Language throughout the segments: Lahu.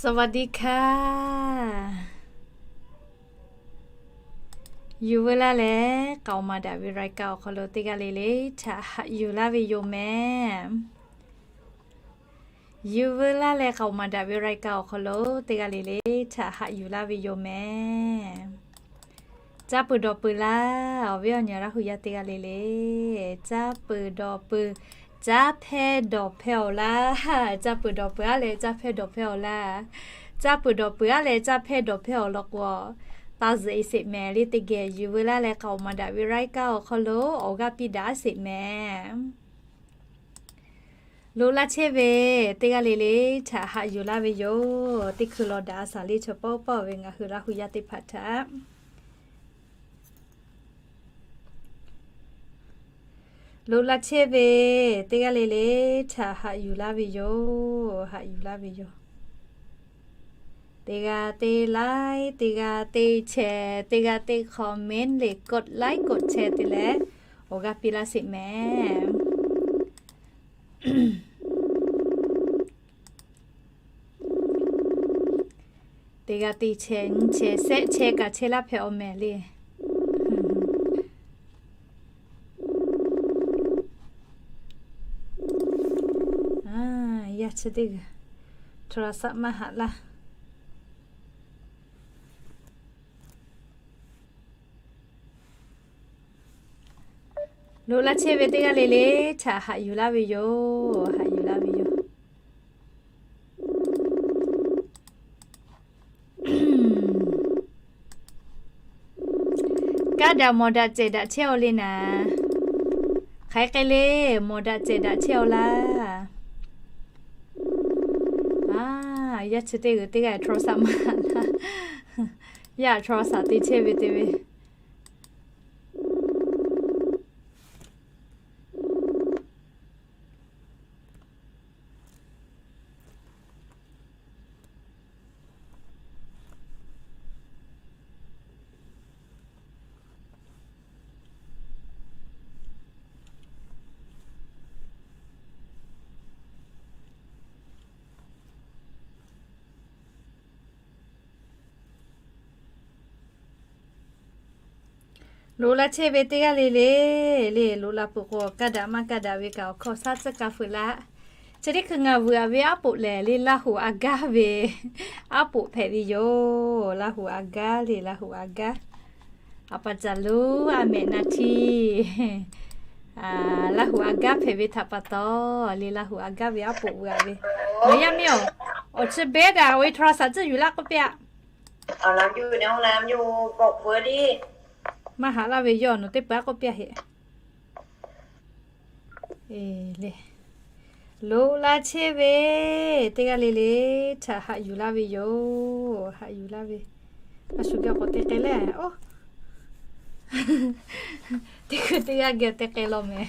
สวัสดีค่ะ Yuˬ veu laˇ leh k'aoˍ maˍ daꞈ ve รายการ awˬ hk'aw lo teˇ g'aˇ le le htaꞈ haꞈ yuˬ laˇ ve yoˬ mehˍ. Yuˬ veu laˇ leh k'aoˍ maˍ daꞈ ve รายการ awˬ hk'aw lo teˇ g'aˇ le le htaꞈ haꞈ yuˬ laˇ ve yoˬ mehˍ. Caˇ peuˬ dawˬ peuˬ laˇ, awˬ viˉ awˬ nyi Laˇ hu yaˇ teˇ g'aˇ le le. Caˇ peuˬ dawˬ peuˬ, caˇ hpehˇ dawˬ hpehˇ awˬ laˇ. Caˇ peuˬ dawˬ peuˬ aˉ leh caˇ hpehˇ dawˬ hpehˇ awˬ laˇ. Caˇ peuˬ dawˬ peuˬ aˉ leh caˇ hpehˇ dawˬ hpehˇ awˬ lawn k'o, taˇ zuhꞈ e sheˍ mehˍ le teˇ geh. Yuˬ veu laˇ leh k'aoˍ maˍ daꞈ ve รายการ awˬ hk'aw lo awˬ g'aˇ piˇ daꞈ sheˍ mehˍ. Loꞈ la chehˇ ve teˇ g'aˇ le le htaꞈ haꞈ yuˬ laˇ ve yoˬ. Teˇ hkui law daꞈ a shaˍ le chaw pawˆ pawˆ ve ngaˬ hui Laˇ hu yaˇ teˇ hpaˍ htaꞈ loꞈ la chehˇ ve teˇ g'aˇ le le htaꞈ haꞈ yuˬ laˇ ve yoˬ. Haꞈ yuˬ laˇ ve yoˬ. Teˇ g'aˇ teˇ like, teˇ g'aˇ teˇ share, teˇ g'aˇ teˇ comment le กดไลค์ กดแชร์ te leh awˬ g'aˇ piˇ laˇ sheˍ mehˍ. Teˇ g'aˇ teˇ share, nyiˇ share, shehˆ share kaꞈ chehˇ laˇ hpehꞈ awˬ mehˍ le. Yaˇ chi teˇ g'aˇ โทรศัพท์ maˇ haꞈ laˇ. Loꞈ la chehˇ ve teˇ g'aˇ le le htaꞈ haꞈ yuˬ laˇ ve yoˬ. Haꞈ yuˬ laˇ ve yoˬ. Kaˇ daꞈ mawˬ daꞈ cehˬ daꞈ chehˇ aw le naˍ. Hk'aˬ hk'e le, mawˬ daꞈ cehˬ daꞈ chehˇ aw laˇ. A, yaˇ chi teˇ g'aˇ teˇ g'aˇ โทรศัพท์ maˇ haꞈ laˇ. Yaˇ โทรศัพท์ te chehˇ ve te ve. Loꞈ la chehˇ ve teˇ g'aˇ le le, le loꞈ la peuˬ k'o, kaˇ daꞈ maˇ kaˇ daꞈ ve kaꞈ awˬ hkawˇ shaˉ tcuhˉ kaˇ feu laˇ. Chi teˇ hkui ngaˬ vuiˬ aꞈ ve aˉ poꞈ lehˬ le, Laˇ hu aꞈ gaˇ ve aˉ poꞈ hpehꞈ ve yoˬ. Laˇ hu aꞈ gaˇ le, Laˇ hu aꞈ gaˇ. A pa caˬ luˉ a mehꞈ na htiˇ. Laˇ hu aꞈ gaˇ hpehꞈ ve htaꞈ pa taw, le Laˇ hu aꞈ gaˇ ve aˉ poꞈ vuiˬ aꞈ ve. Nawˬ yaˇ miˇ-oˬ, awˬ chi behˉ daꞈ ve โทรศัพท์ tcuhˉ yuˬ laˇ k'oˆ piˇ-aꞈ. Maˇ haꞈ laˇ ve yawˇ nawˬ teˇ peuˬ aˉ k'oˆ piˇ-a heꞈ. Loꞈ la chehˇ ve teˇ g'aˇ le le htaꞈ haꞈ yuˬ laˇ ve yoˬ. Haꞈ yuˬ laˇ ve. A shu geh k'awꞈ te k'ai leh, oˇ, teˇ hkui teˇ g'aˇ geh te k'ai law mehˍ.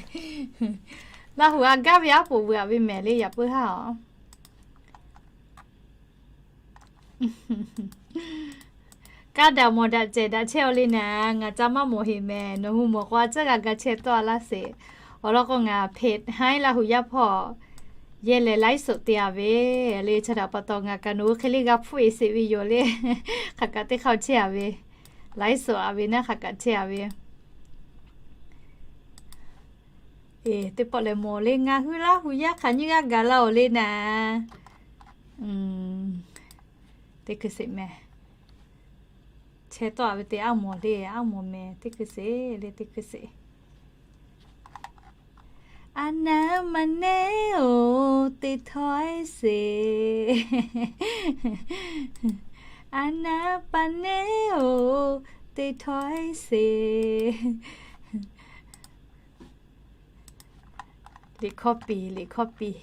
Laˇ hu aꞈ gaˇ ve aˉ poꞈ vuiˬ aꞈ ve mehˍ le, yaꞈ puiˉ haˉ-oˬ. Kaˇ daꞈ mawˬ daꞈ cehˬ daꞈ chehˇ aw le naˍ, ngaˬ ca maˇ mawˬ heꞈ mehˍ. Nawˬ hui mawˬ k'o a tcuhˉ g'a ga chehˇ tawˆ-a laˇ sheˍ. Awˬ lawn k'o ngaˬ เพจ Hai Laˇ hu yaˇ hpawˇ yehˬ lehˬ ไลฟ์สด te-a ve le. Chi htaꞈ pa taw ngaˬ kaꞈ nawˬ hui hk'e le g'a hpuˇ-e sheˍ ve yoˬ le. Hk'aˬ kaꞈ teˇ hk'aˇ chehˇ-a ve, ไลฟ์สด a ve naˉ hk'aˬ kaꞈ chehˇ-a ve. Teˇ pawˆ lehˬ mawˬ le, ngaˬ hui Laˇ hu yaˇ hk'aˬ nyiˇ g'aˇ gaˬ la-oˬ le naˍ. Teˇ hkui sheˍ mehˍ. Chehˇ tawˆ-a ve te aˉ mawˬ le, aˉ mawˬ mehˍ. Teˇ hkui sheˍ le, teˇ hkui sheˍ. A naˉ ma neˉ-oˬ, teˇ htawˇ-e sheˍ. A naˉ pa neˉ-oˬ, teˇ htawˇ-e sheˍ. Liꞈ hkawˇ piˍ, liꞈ hkawˇ piˍ.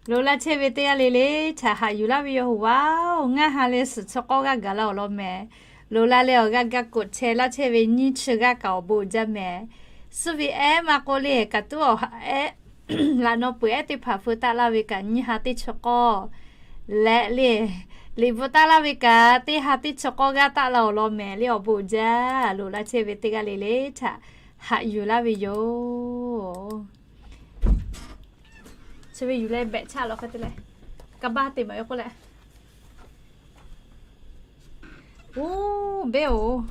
Loꞈ la chehˇ ve teˇ g'aˇ le le htaꞈ haꞈ yuˬ laˇ ve yoˬ. Huˍ vaˇ-oˬ, ngaˇ ha leh suhˍ chi k'awˇ g'aˇ gaˬ la-oˬ law mehˍ. Loꞈ la leh awˬ g'aˇ gaˇ กดแชร์ laˇ chehˇ ve nyiˇ chi g'aˇ kaꞈ awˬ bon uiˍ jaˇ mehˍ. Suh ve ehˉ maˇ k'oˆ le, kaꞈ tuˉ awˬ ehˉ laꞈ naw peuˬ ehˉ teˇ hpaˍ feu taˆ laˇ ve kaꞈ nyiˇ ha teˇ chi k'awˇ leh le, liꞈ bvuhꞈ taˆ laˇ ve kaꞈ teˇ ha teˇ chi k'awˇ g'aˇ taˆ la-oˬ law mehˍ le, awˬ bon uiˍ jaˇ. Loꞈ la chehˇ ve teˇ g'aˇ le le htaꞈ haꞈ yuˬ laˇ ve yoˬ. Chi ve yuˬ leh behꞈ chaˆ law hk'e te leh. Ka baˇ te maˬ ve k'oˆ leh, oˇ behˆ oˬ,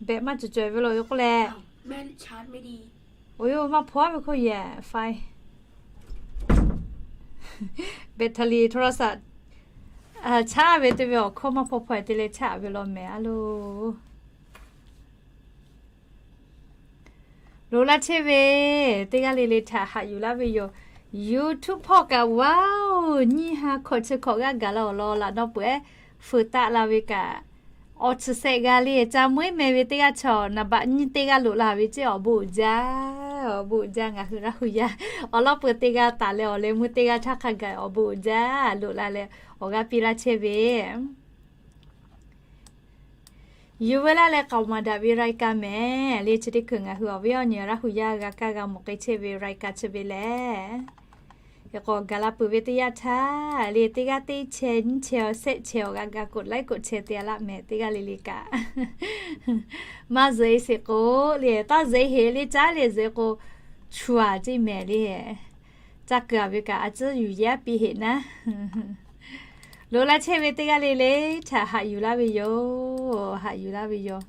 behˆ maˇ cawˬ cawˬ ve lo ve k'oˆ leh, oˇ yoˬ maˇ hpaw ve hk'oˆ yehˬ faiˇ, แบตเตอรี่โทรศัพท์ chaˇ ve te ve awˬ hkawˇ maˇ hpaw hpaw te leh chaˇ ve law mehˍ a loˬ. Loꞈ laˇ chehˇ ve teˇ g'aˇ le le htaꞈ haꞈ yuˬ laˇ ve yoˬ. YouTube hpawˇ kaꞈ, wow, nyiˇ ha hkawꞈ chi hkawꞈ g'aˇ gaˬ la awˬ lawn laꞈ naw peuˬ ehˉ feu taˆ la ve kaꞈ, awˬ chi sehˆ g'a le ca meuˉ meh ve teˇ g'aˇ chaw naˍ baꞈ nyiˇ teˇ g'aˇ loꞈ la ve ceˇ awˬ bon uiˍ jaˇ, awˬ bon uiˍ jaˇ ngaˬ hui Laˇ huˍ yaˇ awˬ lawn peuˬ teˇ g'aˇ taˍ leh awˬ leh meuˇ teˇ g'aˇ htaˇ hk'a gaˬ awˬ bon uiˍ jaˇ loꞈ la leh awˬ g'aˇ piˇ laˇ chehˇ ve Yuˬ veu laˇ leh k'aoˍ maˍ daꞈ ve รายการ mehˍ le. Chi teˇ hkui ngaˬ hui awˬ viˉ awˬ nyi Laˇ huˍ yaˇ g'a kaˇ g'a mawˬ k'ai chehˇ ve รายการ chi ve lehˬ, hk'e k'o gaˬ la peuˬ ve teˇ yanˇ htaˇ le teˇ g'aˇ teˇ chehˇ nyiˇ chehˇ awˬ sehˆ chehˇ awˬ g'a ga กดไลค์ กดแชร์ te a laˇ mehˍ teˇ g'aˇ le le kaꞈ. Maˇ zuhꞈ e sheˍ k'o le, taˇ zuhꞈ e heˍ le, caˉ le zuhꞈ e k'o, chu a ceˇ mehˍ le. Caˇ keu a ve kaꞈ a ciˉ yuˬ yaˇ piˇ heˍ naˉ. Loꞈ laˇ chehˇ ve teˇ g'aˇ le le htaꞈ haꞈ yuˬ laˇ ve yoˬ. Haꞈ yuˬ laˇ ve yoˬ.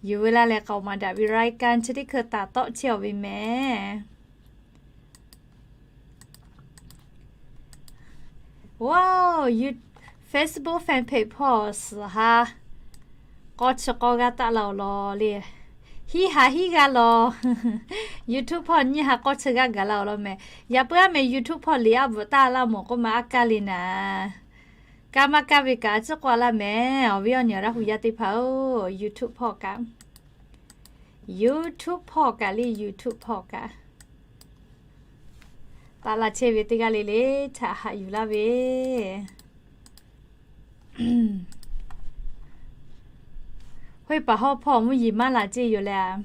Yuˬ veu laˇ leh k'aoˍ maˍ daꞈ ve รายการ chi teˇ hkui taˍ tawˆ chehˇ awˬ ve mehˍ. Wow, Facebook fan page hpawˇ suhˍ ha k'awˇ chi k'awˇ g'aˇ taˆ la awˬ lawn le. Hiˉ ha hiˉ g'aˇ law. YouTube hpawˇ nyiˇ ha k'awˇ chi g'aˇ gaˬ la awˬ lawn mehˍ. Yaꞈ puiˉ aˉ mehˍ YouTube hpawˇ liꞈ aˉ bvuhꞈ taˆ laˇ mawˬ k'oˆ ma aˉ kaˇ le naˍ. Kaˇ maˇ kaˇ ve kaꞈ a ciˉ k'oˆ a laˇ mehˍ. Awˬ viˉ awˬ nyi Laˇ huˍ yaˇ teˇ hpaˍ-oˬ, YouTube hpawˇ kaꞈ, YouTube hpawˇ kaꞈ le, YouTube hpawˇ kaꞈ taˆ la chehˇ ve teˇ g'aˇ le le htaꞈ haꞈ yuˬ laˇ ve. Hoˆ paˍ hawˇ hpawˇ mvuhˇ yeˬ maˇ laˬ ceˇ yoˬ leh a.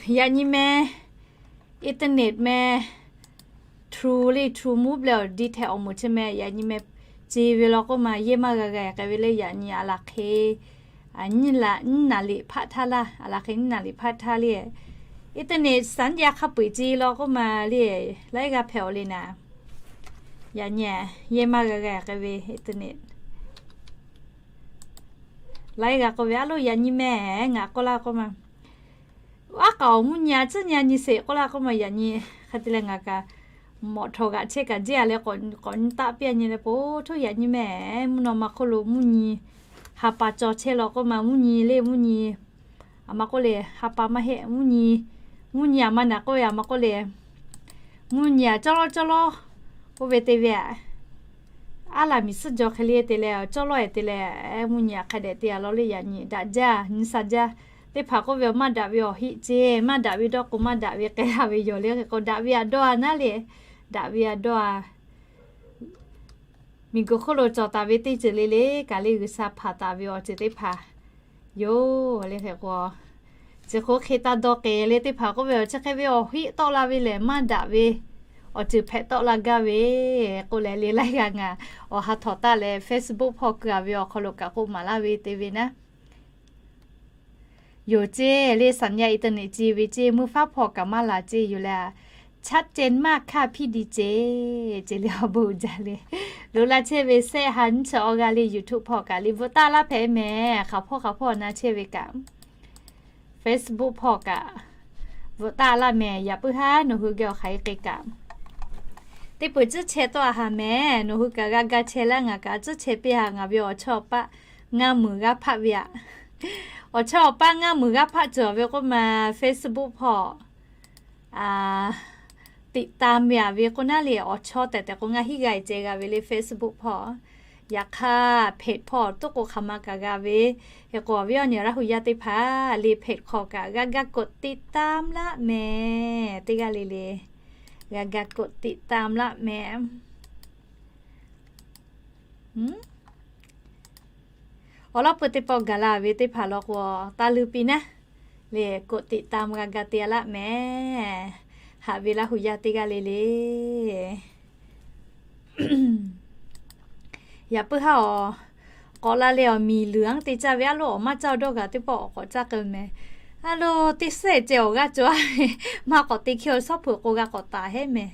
Yaꞈ nyi meh, internet meh, True le, True mvuhˇ bleh awˬ di htehꞈ awˬ moˍ chi meh, yaꞈ nyi meh ce ve law k'oˆ ma yehˇ maˇ g'a g'a k'ai ve le. Yaꞈ nyi a laˬ hk'e nyiˇ naˍ liꞈ hpaˆ htaˇ laˇ, a laˬ hk'e nyiˇ naˍ liꞈ hpaˆ htaˇ le, internet สัญญาณ hk'a peu-eˬ ce law k'oˆ ma le, laiˉ g'aˇ hpehꞈ awˬ le naˍ. Yaꞈ nyi yehˇ maˇ g'a g'a k'ai ve internet. Laiˉ g'aˇ k'oˆ ve, a loˇ yaꞈ nyi meh ngaˬ k'oˆ laˇ k'oˆ ma, aˉ k'aoˍ mvuhˇ nyi a ciˉ nyi a nyi sheˍ k'oˆ laˇ k'oˆ ma, yaꞈ nyi hk'e te leh ngaˬ kaꞈ mawꞈ htawꞈ g'aꞈ chehˇ kaꞈ jeˇ a leh k'awꞈ nyi taˆ piˇ a nyi leh po htoˇ yaꞈ nyi meh mvuhˇ naw ma hk'oˆ lo mvuhˇ nyi ha pa caw chehˇ law k'oˆ ma, mvuhˇ nyi le mvuhˇ nyi a ma k'oˆ le, ha pa maˇ heˆ, mvuhˇ nyi, mvuhˇ nyi a ma naˍ k'oˆ ve a ma k'oˆ le, mvuhˇ nyi a cawˇ lawˇ cawˇ lawˇ k'oˆ ve te ve a. Aˉ laˬ miˬ suhˉ jaw hk'e le te leh cawˇ lawˇ e te leh, mvuhˇ nyi a hk'a dehꞈ te a law le. Yaꞈ nyi daꞈ jaˇ nyi sha jaˇ. Teˇ hpaˍ k'oˆ ve, maˇ daꞈ ve awˬ heˆ ce, maˇ daꞈ ve dawˇ k'o maˇ daꞈ ve k'ai a ve yoˬ le. Hk'e k'o daꞈ ve a dawˇ a naˉ le, daꞈ ve a dawˇ a. Miˬ guiˬ hk'oˆ lo cawˬ taˍ ve teˇ ceuˬ le le kaꞈ le, G'uiˬsha hpanˍ taˍ ve awˬ ceuˬ teˇ hpaˍ yoˬ le. Hk'e k'o, chi hk'oˆ hk'e taˇ dawˇ k'ai le. Teˇ hpaˍ k'oˆ ve, awˬ chi hk'e ve awˬ heˆ tawˆ la ve lehˬ, maˇ daꞈ ve awˬ ceuˬ hpehꞈ tawˆ la gaˇ ve k'oˆ leh le, laiˉ g'aˇ ngaˬ awˬ ha htawꞈ taˆ leh Facebook hpawˇ keu a ve awˬ hk'aw lo kaꞈ k'oˆ maˍ laˇ ve te ve naˉ. Yoˬ ceˇ le, สัญญาณ internet ce ve ceˇ, mvuhˇ faˉ hpawˇ kaꞈ maˇ laˬ ceˇ yoˬ leh, ชัดเจนมากค่ะพี่ดีเจ ce le, awˬ bon uiˍ jaˇ le. Loꞈ la chehˇ ve sehˆ ha nyiˇ chi awˬ g'aˇ le, YouTube hpawˇ kaꞈ le bvuhꞈ taˆ laˇ hpehꞈ mehˍ. Hk'aˬ hpawˇ hk'aˬ hpawˇ na chehˇ ve kaꞈ, Facebook hpawˇ kaꞈ bvuhꞈ taˆ laˇ mehˍ. Yaꞈ puiˉ haˉ nawˬ hui geh awˬ hk'aˬ hk'e k'ai kaꞈ, teˇ peuˬ tcuhˉ chehˇ tawˆ a haˍ mehˍ. Nawˬ hui kaꞈ g'a ga chehˇ laˇ, ngaˬ kaꞈ tcuhˉ chehˇ piˇ haˍ. Ngaˬ ve awˬ chawˇ awˬ paˆ ngaˇ muiˬ g'aˇ hpaˆ ve aꞈ. Awˬ chawˇ awˬ paˆ ngaˇ muiˬ g'aˇ hpaˆ cawˬ ve k'oˆ ma, Facebook hpawˇ ติดตาม ve a ve k'o naˉ le, awˬ chawˇ tehꞈ tehꞈ k'o ngaˇ hinˉ g'aˇ ceh g'a ve le Facebook hpawˇ. Yaꞈ hk'aˇ เพจ hpawˇ toˆ k'o hk'aˬ ma kaꞈ g'a ve. Hk'e k'o awˬ viˉ awˬ nyi Laˇ huˍ yaˇ teˇ hpaˍ le เพจ hk'aw kaꞈ g'a ga กดติดตาม laˇ mehˍ. Teˇ g'aˇ le le g'a ga กดติดตาม laˇ mehˍ. Awˬ lawn peuˬ teˇ pawˆ gaˬ la ve teˇ hpaˍ law k'o, taˇ leuˇ piˇ naˉ le, กดติดตาม g'a ga te a laˇ mehˍ. Haꞈ ve Laˇ huˍ yaˇ teˇ g'aˇ le le. Yaꞈ puiˉ haˉ awˬ k'awꞈ la leh awˬ miˬ luˬ anˉ te caˇ ve a loˉ, awˬ maˇ caˇ dawˇ gaˬ teˇ pawˆ awˬ k'awꞈ caˇ k'ai mehˍ. Aˬ lo, teˇ sehˉ ceh awˬ g'aˇ cawˬ a. Maˇ k'awꞈ te hk'e, awˬ shawˉ hpeuꞈ k'o g'a k'awꞈ taˍ heˉ mehˍ.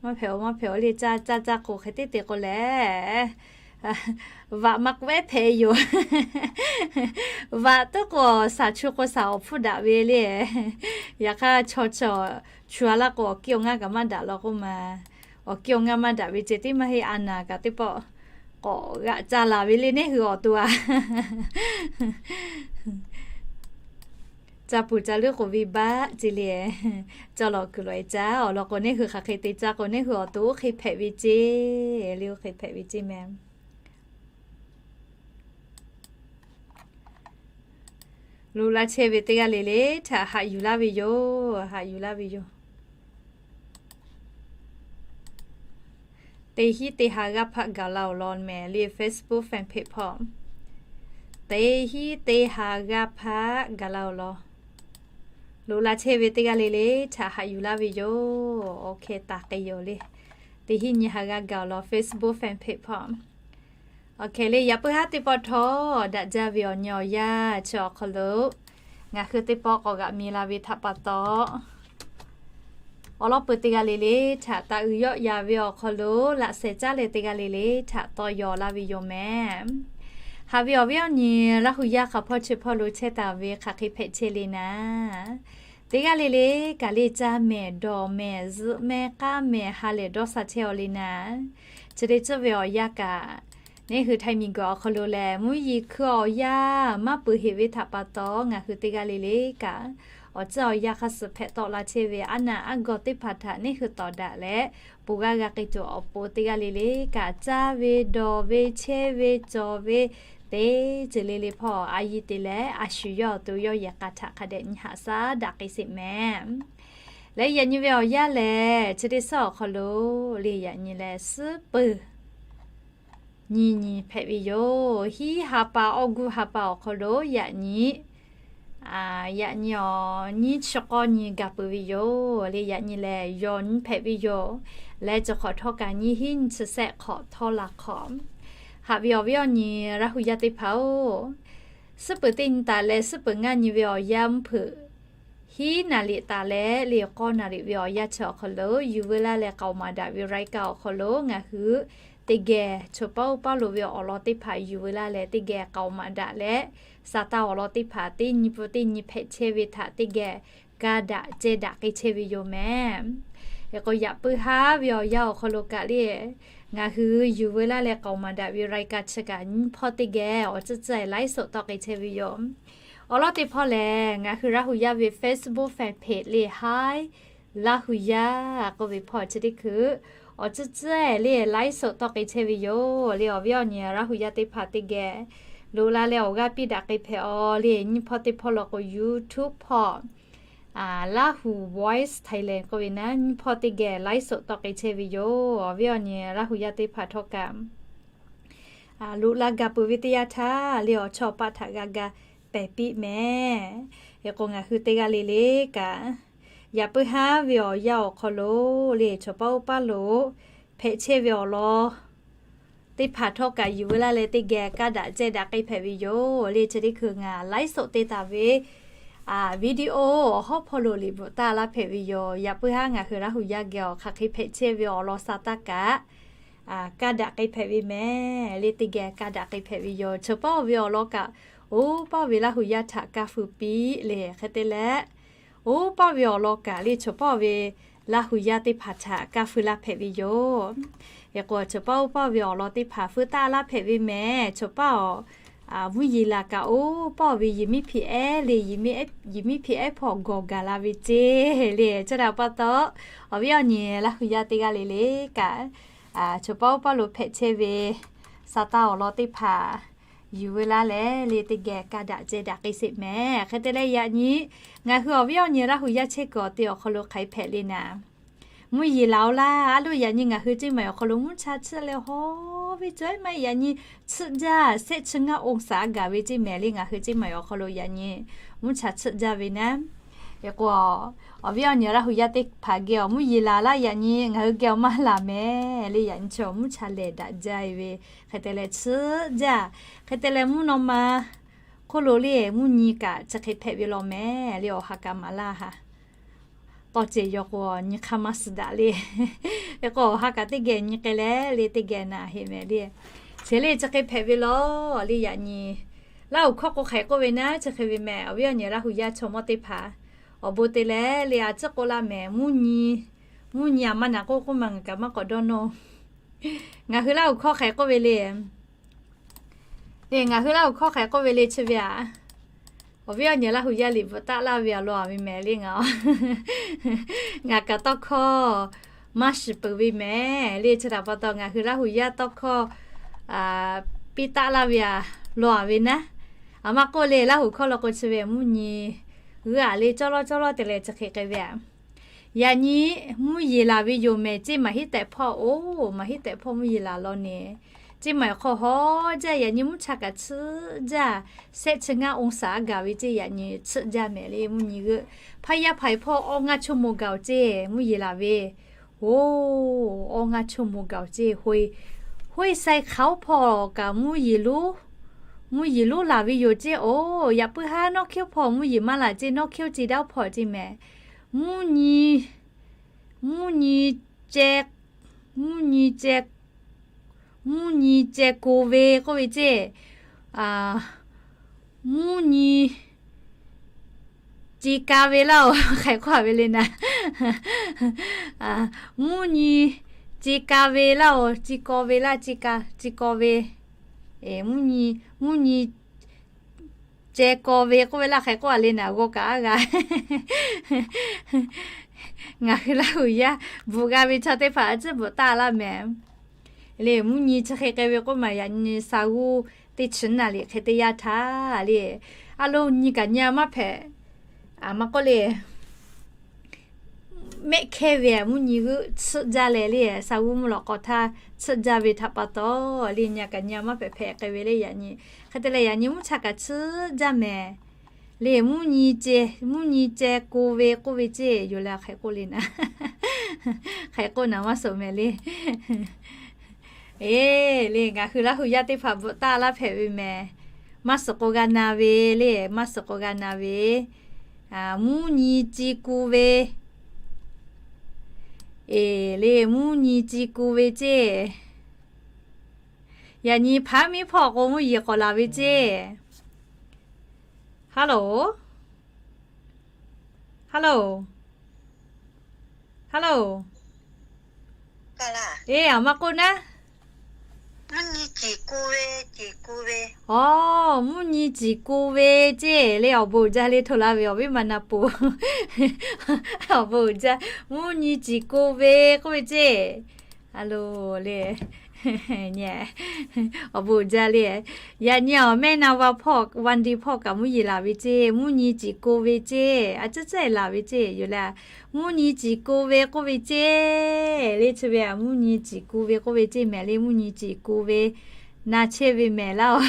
Maˇ hpehꞈ-oˬ, maˇ hpehꞈ-oˬ le, caˇ caˇ caˇ k'o hk'e teˇ te k'o lehˬ, vaꞈ maˇ k'oˆ ehˉ hpehꞈ yoˬ. Vaꞈ tuˉ k'o, shaˍ chu k'o shaˍ awˬ hpfuhˇ daꞈ ve le. Yaꞈ hk'aˇ, chaw chaw chu a laˇ k'o, awˬ kiˇ awˬ ngaˇ kaꞈ maˇ daꞈ law k'oˆ ma. Awˬ kiˇ awˬ ngaˇ maˇ daꞈ ve ceh tiˉ maˇ heˆ, a naˍ kaꞈ teˇ pawˆ k'awꞈ g'aꞈ caˇ laˬ ve le, neˇ hui awˬ to a. Ca puˬ ca leuˉ k'oˍ ve baˆ ce le. Cawˇ lawꞈ kuiˬ lawꞈ e caˇ awˬ lawn k'o, neˇ hui hk'aˬ hk'e te caˇ k'o, neˇ hui awˬ to oˇ hk'e hpehꞈ ve ce. Le oˇ hk'e hpehꞈ ve ce mehˍ. Loꞈ la chehˇ ve teˇ g'aˇ le le htaꞈ haꞈ yuˬ laˇ ve yoˬ. Haꞈ yuˬ laˇ ve yoˬ. Teˇ hinˉ teˇ ha g'aˇ hpaˆ gaˬ la awˬ lawn mehˍ le, Facebook fan page hpawˇ. Teˇ hinˉ teˇ ha g'aˇ hpaˆ gaˬ la awˬ lawn. Loꞈ la chehˇ ve teˇ g'aˇ le le htaꞈ haꞈ yuˬ laˇ ve yoˬ. Oˇ hk'e taˍ k'ai yoˬ le. Teˇ hinˉ nyiˇ ha g'aˇ gaˬ awˬ lawn Facebook fan page hpawˇ. Oˇ hk'e le, yaꞈ puiˉ haˉ teˇ pawˆ htawˇ daꞈ jaˇ ve awˬ nyi awˬ yanˇ chi awˬ hk'aw lo ngaˬ hui teˇ pawˆ k'awꞈ g'aꞈ mi la ve htaꞈ pa taw, awˬ lawn peuˬ teˇ g'aˇ le le htaꞈ taˍ uiˍ yawˆ yan ve awˬ hk'aw lo laꞈ shehˍ caˉ leh teˇ g'aˇ le le htaꞈ tawˇ yaw laˇ ve yoˬ mehˍ. Haꞈ ve awˬ viˉ awˬ nyi Laˇ hu yaˇ hk'a hpawˇ chi hpawˇ lo chehˇ taˍ ve hk'aˬ hk'e hpehꞈ chehˇ le naˍ, teˇ g'aˇ le le kaꞈ le caˇ mehˍ, dawˬ mehˍ, zuhꞈ mehˍ, k'aˇ mehˍ, ha lehˬ dawˇ sha chehˇ aw le naˍ, chi te tcuhˇ ve awˬ yanˇ kaꞈ, neˇ hui Htaiˍ miˬ guiˬ awˬ hk'aw lo lehˬ, mvuhˇ yeˬ hkui awˬ yanˇ maˇ peuˬ heꞈ ve htaꞈ pa taw, ngaˬ hui teˇ g'aˇ le le kaꞈ, awˬ tcuhˇ awˬ yanˇ hk'a suhˍ hpehꞈ tawˆ la chehˇ ve aˉ naˆ aˉ gawˇ teˇ hpaˍ htaꞈ neˇ hui tawˍ daꞈ leh, pon g'aˇ g'a k'ai tuˬ awˬ pon teˇ g'aˇ le le kaꞈ, caˇ ve, dawˬ ve, chehˇ ve, cawˬ ve, teˇ ceuˬ le le hpawˇ a yiˇ te leh, a shu yawˇ awˬ to yawˇ yehˬ k'a htaꞈ hk'a dehꞈ nyi haꞈ shaˉ daꞈ k'ai sheˍ mehˍ. Leh yaꞈ nyi ve awˬ yanˇ lehˬ, chi teˇ suhˉ awˬ hk'aw lo le yaꞈ nyi leh suhˉ peuˬ nyi nyi hpehꞈ ve yoˬ. Hiˉ ha pa, August ha pa awˬ hk'aw lo yaꞈ nyi, yaꞈ nyi awˬ nyiˇ chi k'awˇ nyi gaˬ peuˬ ve yoˬ. Le yaꞈ nyi lehˬ, yawˬ nyi hpehꞈ ve yoˬ. Leh cawˬ hk'awꞈ htawˇ kaꞈ nyiˇ hinˉ nyiˇ chi sehˆ hk'awꞈ htawˇ la hk'awꞈ. Haꞈ ve awˬ viˉ awˬ nyi Laˇ hu yaˇ teˇ hpaˍ-oˬ, suhˉ peuˬ teˇ nyi taˍ leh suhˉ peuˬ ngaˇ nyi ve awˬ yanˇ mvuhˇ hpeuꞈ hiˉ naˍ riˍ taˍ leh le k'awˇ naˍ riˍ ve awˬ yanˇ chi awˬ hk'aw lo, yuˬ veu laˇ leh k'aoˍ maˍ daꞈ ve รายการ awˬ hk'aw lo ngaˬ hui teˇ geh choˬ paˇ oˇ paˇ lo ve awˬ lawn teˇ hpaˍ yuˬ veu laˇ leh teˇ geh k'aoˍ maˍ daꞈ leh, sa taˇ awˬ lawn teˇ hpaˍ teˇ nyi pun teˇ nyi hpehꞈ chehˇ ve htaꞈ teˇ geh ka daꞈ ceh daꞈ k'ai chehˇ ve yoˬ mehˍ. Hk'e k'o, yaꞈ puiˉ haˉ ve awˬ yanˇ awˬ hk'aw lo kaꞈ le, ngaˬ hui yuˬ veu laˇ leh k'aoˍ maˍ daꞈ ve รายการ chi kaꞈ nyiˇ hpawˇ teˇ geh awˬ tcuhˉ tcuhˉ ไลฟ์สด tawˆ k'ai chehˇ ve yoˬ. Awˬ lawn teˇ hpawˇ lehˬ, ngaˬ hui Laˇ hu yaˇ ve Facebook fan page le Hi Laˇ hu yaˇ k'oˆ ve hpawˇ chi teˇ hkui awˬ tcuhˉ tcuhˉ le ไลฟ์สด tawˆ k'ai chehˇ ve yoˬ. Le awˬ viˉ awˬ nyi Laˇ hu yaˇ teˇ hpaˍ teˇ geh loꞈ la leh awˬ g'aˇ piˇ daꞈ k'ai hpehꞈ aw le, nyiˇ hpawˇ teˇ hpawˇ law k'o YouTube hpawˇ, Laˇ hu Voice Thailand k'oˆ ve naˉ, nyiˇ hpawˇ teˇ geh ไลฟ์สด tawˆ k'ai chehˇ ve yoˬ. Awˬ viˉ awˬ nyi Laˇ hu yaˇ teˇ hpaˍ htawˇ kaꞈ loꞈ la gaˬ peuˬ ve teˇ yanˇ htaˇ le, awˬ chawˇ awˬ paˆ htaꞈ g'a ga pehˬ piˇ mehˍ. Hk'e k'o, ngaˬ hui teˇ g'aˇ le le kaꞈ, yaꞈ puiˉ haˉ ve awˬ yanˇ awˬ hk'aw lo le, choˬ paˇ oˇ paˇ lo hpehꞈ chehˇ ve awˬ lawn teˇ hpaˍ htawˇ kaꞈ yuˬ veu laˇ leh teˇ geh ka daꞈ ceh daꞈ k'ai hpehꞈ ve yoˬ. Le chi teˇ hkui ngaˬ ไลฟ์สด te taˍ ve video awˬ hawˉ hpawˇ lo liꞈ bvuhꞈ taˇ laˇ hpehꞈ ve yoˬ. Yaꞈ puiˉ haˉ ngaˬ hui Laˇ hu yaˇ geh awˬ hk'aˬ hk'e hpehꞈ chehˇ ve awˬ lawn sa taˇ kaꞈ, ka daꞈ k'ai hpehꞈ ve mehˍ. Le teˇ geh ka daꞈ k'ai hpehꞈ ve yoˬ. Choˬ paˇ oˇ ve awˬ lawn kaꞈ, oˇ paˇ ve Laˇ hu yaˇ htaꞈ ka feu piˇ le. Hk'e te leh, oˇ paˇ ve awˬ lawn kaꞈ le, choˬ paˇ oˇ ve Laˇ hu yaˇ teˇ hpaˍ htaꞈ ka feu laˇ hpehꞈ ve yoˬ. Hk'e k'o, choˬ paˇ oˇ paˇ ve awˬ lawn teˇ hpaˍ feu taˇ laˇ hpehꞈ ve mehˍ. Choˬ paˇ awˬ mvuhˇ yeˬ laˬ kaꞈ, oˇ paˇ oˇ ve yehˬ miˉ hpeꞈ ehˉ le, yehˬ miˉ hpeꞈ ehˉ hpawˇ gawˬ gaˬ la ve ceˇ le. Chi htaꞈ pa taw, awˬ viˉ awˬ nyi Laˇ hu yaˇ teˇ g'aˇ le le kaꞈ, choˬ paˇ oˇ paˇ lo hpehꞈ chehˇ ve sa taˇ awˬ lawn teˇ hpaˍ yuˬ veu laˇ leh le teˇ geh ka daꞈ ceh daꞈ k'ai sheˍ mehˍ. Hk'e te leh yaꞈ nyi ngaˬ hui awˬ viˉ awˬ nyi Laˇ hu yaˇ chehˇ kuiˬ awˬ te awˬ hk'aw lo hk'aˬ hk'e hpehꞈ le naˍ, mvuhˇ yeˬ laˬ-oˬ laˇ. A loˇ yaꞈ nyi ngaˬ hui ceˇ maˬ awˬ hk'aw lo mvuhˇ cha chiˆ leh haw ve cawˬ ehˉ maˇ heˆ. Yaꞈ nyi chiˆ jaˇ, shehˆ chi ngaˇ องศา gaˬ ve ceˇ mehˍ le. Ngaˬ hui ceˇ maˬ awˬ hk'aw lo yaꞈ nyi mvuhˇ cha chiˆ jaˇ ve naˉ. Hk'e k'o, awˬ viˉ awˬ nyi Laˇ hu yaˇ teˇ hpaˍ geh awˬ mvuhˇ yeˬ laˬ laˇ. Yaꞈ nyi ngaˬ hui geh awˬ maˇ laˬ mehˍ le. Yaꞈ nyi chi awˬ mvuhˇ cha lehˬ daꞈ jaˇ ve. Hk'e te leh chiˆ jaˇ. Hk'e te leh mvuhˇ naw ma hk'oˆ lo le mvuhˇ nyi kaꞈ chi hk'e hpehꞈ ve law mehˍ le. Awˬ ha kaꞈ maˍ laˇ ha. Tawˇ cehˬ yaw k'o nyi hk'aˇ maˇ suh daꞈ le. Hk'e k'o awˬ ha kaꞈ teˇ geh nyi k'ai leh le teˇ geh naˍ heˆ mehˍ le. Chi le chi hk'e hpehꞈ ve law le yaꞈ nyi. Laˇ huˍ hkawˇ k'o hk'e k'oˆ ve naˉ chi hk'e ve mehˍ. Awˬ viˉ awˬ nyi Laˇ huˍ yaˇ chaw mawˇ teˇ hpaˍ awˬ bon te leh le a ciˉ k'oˆ laˇ mehˍ. Mvuhˇ nyi, mvuhˇ nyi aˬ maˇ naˍ k'oˆ k'oˆ ma ngaˬ kaꞈ maˇ k'awꞈ dawˇ nawˇ. Ngaˬ hui Laˇ huˍ hkawˇ hk'e k'oˆ ve le. Le ngaˬ hui Laˇ huˍ hkawˇ hk'e k'oˆ ve le chi ve aꞈ. Awˬ viˉ awˬ nyi Laˇ huˍ yaˇ liꞈ bvuhꞈ taˆ laˇ ve aˬ law a ve mehˍ le ngaˬ. Ngaˬ kaꞈ tawˇ hkawˇ maˇ shiˍ peuˬ ve mehˍ le. Chi htaꞈ pa taw ngaˬ hui Laˇ huˍ yaˇ tawˇ hkawˇ piˇ taˆ laˇ ve aˬ law a ve naˉ. Aˬ maˇ k'oˆ le Laˇ huˍ hkawˇ law k'o chi ve mvuhˇ nyi g'uˇ aꞈ le cawˇ lawˇ cawˇ lawˇ te leh chi hk'e k'ai ve aꞈ. Yaꞈ nyi mvuhˇ yeˬ laˬ ve yoˬ mehˍ. Ceˇ maˬ hiˉ tehꞈ hpawˇ oˬ, maˬ hiˉ tehꞈ hpawˇ mvuhˇ yeˬ laˬ law ne. Ceˇ maˬ hk'aw hawˉ jaˇ. Yaꞈ nyi mvuhˇ cha kaꞈ tsuhˇ jaˇ. Shehˆ chi ngaˇ องศา gaˬ ve ceˇ yaꞈ nyi tsuhˇ jaˇ mehˍ le mvuhˇ nyi g'euˆ. Hpaˇ yaˇ hpaˍ hpawˇ awˇ ngaˇ ชั่วโมง gaˬ oˬ ceˇ mvuhˇ yeˬ laˬ ve. Oˬ, awˇ ngaˇ ชั่วโมง gaˬ oˬ ceˇ. Hoˇ, hoˇ sai hk'aˬ oˉ hpawˇ kaꞈ mvuhˇ yeˬ lonˉ, mvuhˇ yeˬ lonˉ laˬ ve yoˬ ceˇ oˬ. Yaꞈ puiˉ haˉ nawˉ hkiˉ oˉ hpawˇ mvuhˇ yeˬ maˇ laˬ ceˇ, nawˉ hkiˉ oˉ ceˇ daˇ oˉ hpawˇ ceˇ mehˍ. Mvuhˇ nyi, mvuhˇ nyi ceh, mvuhˇ nyi ceh, mvuhˇ nyi ceh ko ve k'oˆ ve ceˇ. Mvuhˇ nyi ce ka ve laˇ oˬ, hk'e k'oˆ a ve le naˍ. Mvuhˇ nyi ce ka ve laˇ oˬ, ce kaw ve laˇ, ce ka, ce kaw ve. Mvuhˇ nyi, mvuhˇ nyi ceh kaw ve k'oˆ ve laˇ hk'e k'oˆ a le naˍ, g'aw kaꞈ aˉ g'a. Ngaˬ hui Laˇ huˍ yaˇ bvuhꞈ g'a ve chaw teˇ hpaˍ a ciˉ bvuhꞈ taˆ laˇ mehˍ. Le mvuhˇ nyi chi hk'e k'ai ve k'oˆ maˬ yaꞈ nyi sa g'uˇ teˇ chi naˍ liꞈ hk'e teˇ yanˇ htaˇ le, a lo nyi kaꞈ nyi a maˇ hpehꞈ. Aˬ maˇ k'oˆ le, mehˆ hkehˇ ve mvuhˇ nyi g'euˆ tsuhˆ jaˇ leh le, sa g'uˇ mvuhˇ lawꞈ k'aw htaˇ tsuhˆ jaˇ ve htaꞈ pa taw le, nyi kaꞈ nyi a maˇ hpehꞈ hpehꞈ k'ai ve le yaꞈ nyi. Hk'e te leh yaꞈ nyi mvuhˇ cha kaꞈ tsuhˆ jaˇ mehˍ. Le mvuhˇ nyi ceh, mvuhˇ nyi ceh ko ve k'oˆ ve ceˇ yoˬ leh hk'e k'oˆ le naˍ. Hk'e k'oˆ naˍ maˇ suhˍ mehˍ le. Eˬ le, ngaˬ hui Laˇ huˍ yaˇ teˇ hpaˍ bvuhꞈ taˆ laˇ hpehꞈ ve mehˍ. Maˇ suhˍ k'o g'a na ve le, maˇ suhˍ k'o g'a na ve. Mvuhˇ nyi ce ku ve. Eˬ le, mvuhˇ nyi ce ku ve ceˇ. Yaꞈ nyi hpaˉ miˉ hpawˇ k'o mvuhˇ yeˬ k'awꞈ laˬ ve ceˇ. Hello, hello, hello. Eˬ, aˬ maˇ k'oˆ naˉ. Aˬ, mvuhˇ nyi ciˍ ko ve ceˇ le, awˬ bon uiˍ jaˇ le hto la ve awˬ viˉ ma na poˬ. Awˬ bon uiˍ jaˇ, mvuhˇ nyi ciˍ ko ve k'oˆ ve ceˇ. A lo le, awˬ bon uiˍ jaˇ le. Yaꞈ nyi awˬ mehˆ na va hpawˇ, Wendy hpawˇ kaꞈ mvuhˇ yeˬ laˬ ve ceˇ, mvuhˇ nyi ciˍ ko ve ceˇ, a ciˉ caˉ laˬ ve ceˇ yoˬ le. Mvuhˇ nyi ciˍ ko ve k'oˆ ve ceˇ le, chi ve a mvuhˇ nyi ciˍ ko ve k'oˆ ve ceˇ mehˍ le, mvuhˇ nyi ciˍ ko ve. Na chehˇ ve mehˍ laˇ oˬ.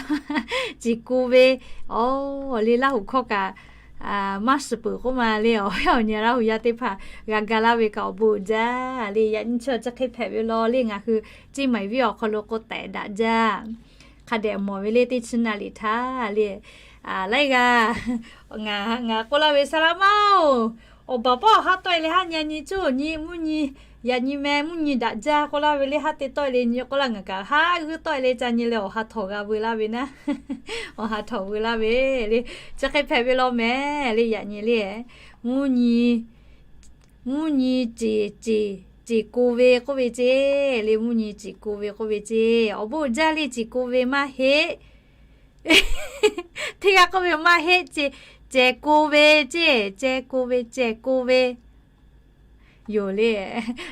Ciˍ ko ve, awˬ le Laˇ huˍ hkawˇ kaꞈ maˇ suhˍ peuˬ k'oˆ ma le, awˬ viˉ awˬ nyi Laˇ huˍ yaˇ teˇ hpaˍ g'a ga laˇ ve kaꞈ awˬ bon uiˍ jaˇ le. Yaꞈ nyi chi chi hk'e hpehꞈ ve law le, ngaˬ hui ceˇ maˬ viˉ awˬ hk'aw lo k'o tehꞈ daꞈ jaˇ. Hk'a dehꞈ mawˬ ve le teˇ chi naˍ liꞈ htaˇ le. Laiˉ g'aˇ, ngaˬ k'oˆ laˇ ve saˍ laꞈ ma oˬ, awˬ baˬ pawˆ awˬ ha tawˆ e le haˉ nyi a nyi cuˇ nyi mvuhˇ nyi, yaꞈ nyi meh mvuhˇ nyi daꞈ jaˇ k'oˆ laˇ ve le haˉ te tawˆ e le nyi k'oˆ laˇ ngaˬ kaꞈ haˉ g'uiˇ tawˆ e le ca nyi leh awˬ ha htawnˍ g'a veu laˇ ve naˉ. Awˬ ha htawnˍ veu laˇ ve le, chi hk'e hpehꞈ ve law mehˍ le yaꞈ nyi le. Mvuhˇ nyi, mvuhˇ nyi ciˍ, ciˍ, ciˍ ko ve k'oˆ ve ceˇ le, mvuhˇ nyi ciˍ ko ve k'oˆ ve ceˇ, awˬ bon uiˍ jaˇ le ciˍ ko ve maˇ heˆ. Teˇ g'aˇ k'oˆ ve maˇ heˆ ceˇ, cehˬ ko ve ceˇ, cehˬ ko ve, cehˬ ko ve yoˬ le.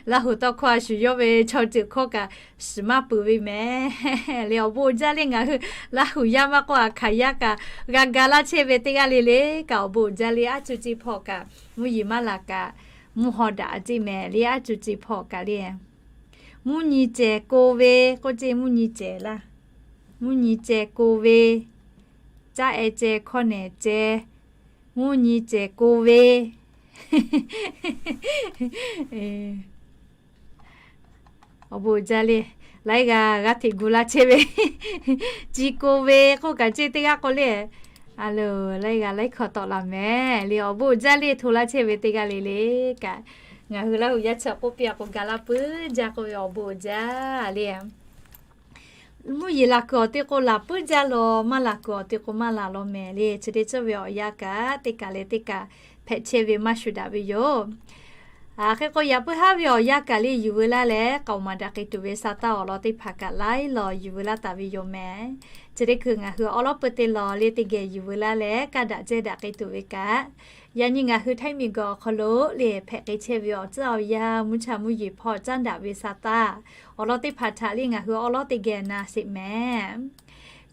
Laˇ huˍ tawˇ hkawˇ a shuˍ yawˇ ve chaw ceuˬ hkawˇ kaꞈ shiˍ maˇ peuˬ ve mehˍ le, awˬ bon uiˍ jaˇ le ngaˬ hui Laˇ huˍ yaˇ maˇ k'oˆ a hkanˍ yaˇ kaꞈ g'a ga laˇ chehˇ ve teˇ g'aˇ le le kaꞈ awˬ bon uiˍ jaˇ le, aˉ cuˇ ceˇ hpawˇ kaꞈ mvuhˇ yeˬ maˇ laˬ kaꞈ mvuhˇ haw daꞈ ceˇ mehˍ le, aˉ cuˇ ceˇ hpawˇ kaꞈ le. Mvuhˇ nyi cehˬ ko ve k'oˆ ceˇ, mvuhˇ nyi cehˬ laˇ. Mvuhˇ nyi cehˬ ko ve, caˇ e cehˬ hkawˇ nehˬ cehˬ, mvuhˇ nyi cehˬ ko ve. Awˬ bon uiˍ jaˇ le, laiˉ g'aˇ g'aˇ hteꞈ gu laˇ chehˇ ve. Ciˍ ko ve k'oˆ kaꞈ ceˇ teˇ g'aˇ k'o le, A loˬ, laiˉ g'aˇ laiˉ hkawˇ tawˆ la mehˍ le. Awˬ bon uiˍ jaˇ le, hto laˇ chehˇ ve teˇ g'aˇ le le kaꞈ, ngaˬ hui Laˇ huˍ yaˇ chi k'oˆ piˇ a k'o, ga laˇ puiˉ jaˇ k'oˆ ve awˬ bon uiˍ jaˇ le. Mvuhˇ yeˬ laˬ kuiˬ awˬ te k'o laˬ puiˉ jaˇ law, maˇ laˬ kuiˬ awˬ te k'o maˇ laˬ law mehˍ le. Chi teˇ ceuˬ ve awˬ yanˇ kaꞈ teˇ kaˬ leh teˇ kaˬ hpehꞈ chehˇ ve maˇ shuˍ daꞈ ve yoˬ. Hk'e k'o, yaꞈ puiˉ haˉ ve awˬ yanˇ kaꞈ le yuˬ veu laˇ leh, k'aoˍ maˍ daꞈ k'ai tuˬ ve sa taˇ awˬ lawn teˇ hpaˍ kaꞈ laiˉ law yuˬ veu laˇ taˍ ve yoˬ mehˍ. Chi teˇ hkui ngaˬ hui awˉ lawˉ peu teˇ law le teˇ geh yuˬ veu laˇ leh, kaˇ daꞈ jehˇ daꞈ k'ai tuˬ ve kaꞈ, yaꞈ nyi ngaˬ hui Htaiˇ miˬguiˬ awˬ hk'aw lo le hpehꞈ k'ai chehˇ ve awˬ tcuhˉ awˬ yanˇ, mvuhˇ cha mvuhˇ yeˬ hpawˇ caˉ daꞈ ve sa taˇ awˬ lawn teˇ hpaˍ htaꞈ le ngaˬ hui awˉ lawˉ teˇ geh na sheˍ mehˍ.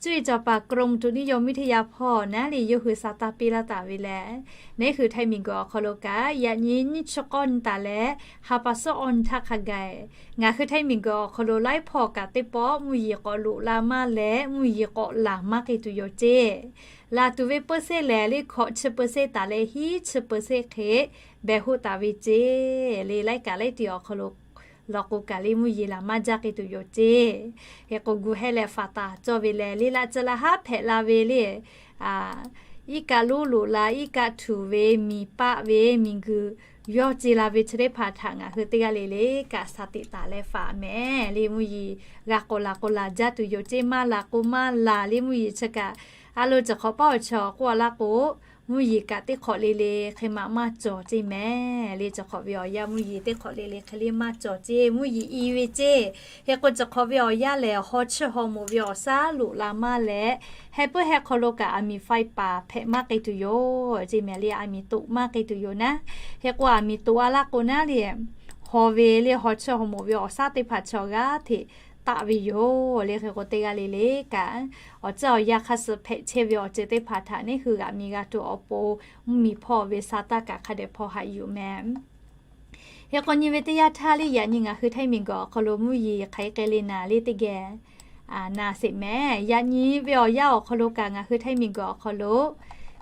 Cuˇ yiˍ cawˬ paˍ กรมอุตุนิยมวิทยา hpawˇ naˉ le yawˇ hui sa taˇ piˇ laˇ taˍ ve lehˬ, neˉ hui Htaiˇ miˬguiˬ awˬ hk'aw lo kaꞈ yaꞈ nyi nyiˇ chi k'awˇ nyi taˍ leh ha pa suhˉ awˇ nyi htaˇ hk'a gaˬ, ngaˬ hui Htaiˇ miˬguiˬ awˬ hk'aw lo laiˉ hpawˇ kaꞈ teˇ pawˆ mvuhˇ yeˬ k'awꞈ loꞈ la maˇ leh mvuhˇ yeˬ k'awꞈ laˬ maˇ k'ai tuˬ yoˬ ceˇ. Laˬ tuˬ ve เปอร์เซ็นต์ lehˬ le hkawꞈ chi เปอร์เซ็นต์ taˍ leh hiˉ chi เปอร์เซ็นต์ hk'e behˬ hoˆ taˍ ve ceˇ. Le laiˉ kaꞈ laiˉ ti awˬ hk'aw lo law k'o kaꞈ le mvuhˇ yeˬ laˬ maˇ jaˇ k'ai tuˬ yoˬ ceˇ. Hk'e k'o gu hehˇ leh faˍ taˍ cawˇ ve lehˬ, le laꞈ ceuˬ laˬ haˉ hpehꞈ la ve le, iˉ kaˆ lonˉ loꞈ la, iˉ kaˆ htuꞈ ve, miˬ paˆ ve, miˬguiˬ yawˇ ce la ve chi teˇ hpaˍ htaꞈ ngaˬ hui teˇ g'aˇ le le kaꞈ shaˍ tiꞈ taˍ leh faˍ mehˍ le. Mvuhˇ yeˬ g'a k'awꞈ laˬ k'o laˬ jaˇ tuˬ yoˬ ceˇ, maˇ laˬ k'o maˇ laˬ le. Mvuhˇ yeˬ chi kaꞈ a lo cawˬ hk'awꞈ paˉ awˬ chi awˬ k'oˆ a laˇ k'o, mvuhˇ yeˬ kaꞈ teˇ hk'awꞈ le le hk'e maꞈ maˇ cawˬ ceˇ mehˍ le. Cawˬ hk'awꞈ ve awˬ yanˇ mvuhˇ yeˬ teˇ hk'awꞈ le le hk'e le maˇ cawˬ ceˇ, mvuhˇ yeˬ i ve ceˇ. Hk'e k'o cawˬ hk'awꞈ ve awˬ yanˇ lehˬ, haw chiˇ haw moˍ ve awˬ shaˉ loꞈ la maˇ leh, heh puiˉ heh hk'aw lo kaꞈ aˬ miˍ faiˇ paˍ hpehꞈ maˇ k'ai tuˬ yoˬ ceˇ mehˍ le. Aˬ miˍ toꞈ maˇ k'ai tuˬ yoˬ naˉ. Hk'e k'o aˬ miˍ toꞈ a laˇ k'o naˉ le, haw ve le haw chiˇ haw moˍ ve awˬ shaˉ teˇ hpaˍ chaw g'aˇ hteꞈ taˆ ve yoˬ le. Hk'e k'o teˇ g'aˇ le le kaꞈ awˬ tcuhˉ awˬ yanˇ hk'a suh hpehꞈ chehˇ ve awˬ ceuˬ teˇ hpaˍ htaꞈ neˉ hui g'aꞈ mi g'a tuˬ awˬ pon, mvuhˇ miˬ hpawˇ ve sa taˇ kaꞈ hk'a dehꞈ hpaw haꞈ yuˬ mehˍ. Hk'e k'o nyi ve teˇ yanˇ htaˇ le yaꞈ nyi ngaˬ hui Htaiˇ miˬguiˬ awˬ hk'aw lo mvuhˇ yeˬ hk'aˬ hk'e le naˍ le teˇ geh na sheˍ mehˍ. Yaꞈ nyi ve awˬ yanˇ awˬ hk'aw lo kaꞈ ngaˬ hui Htaiˇ miˬguiˬ awˬ hk'aw lo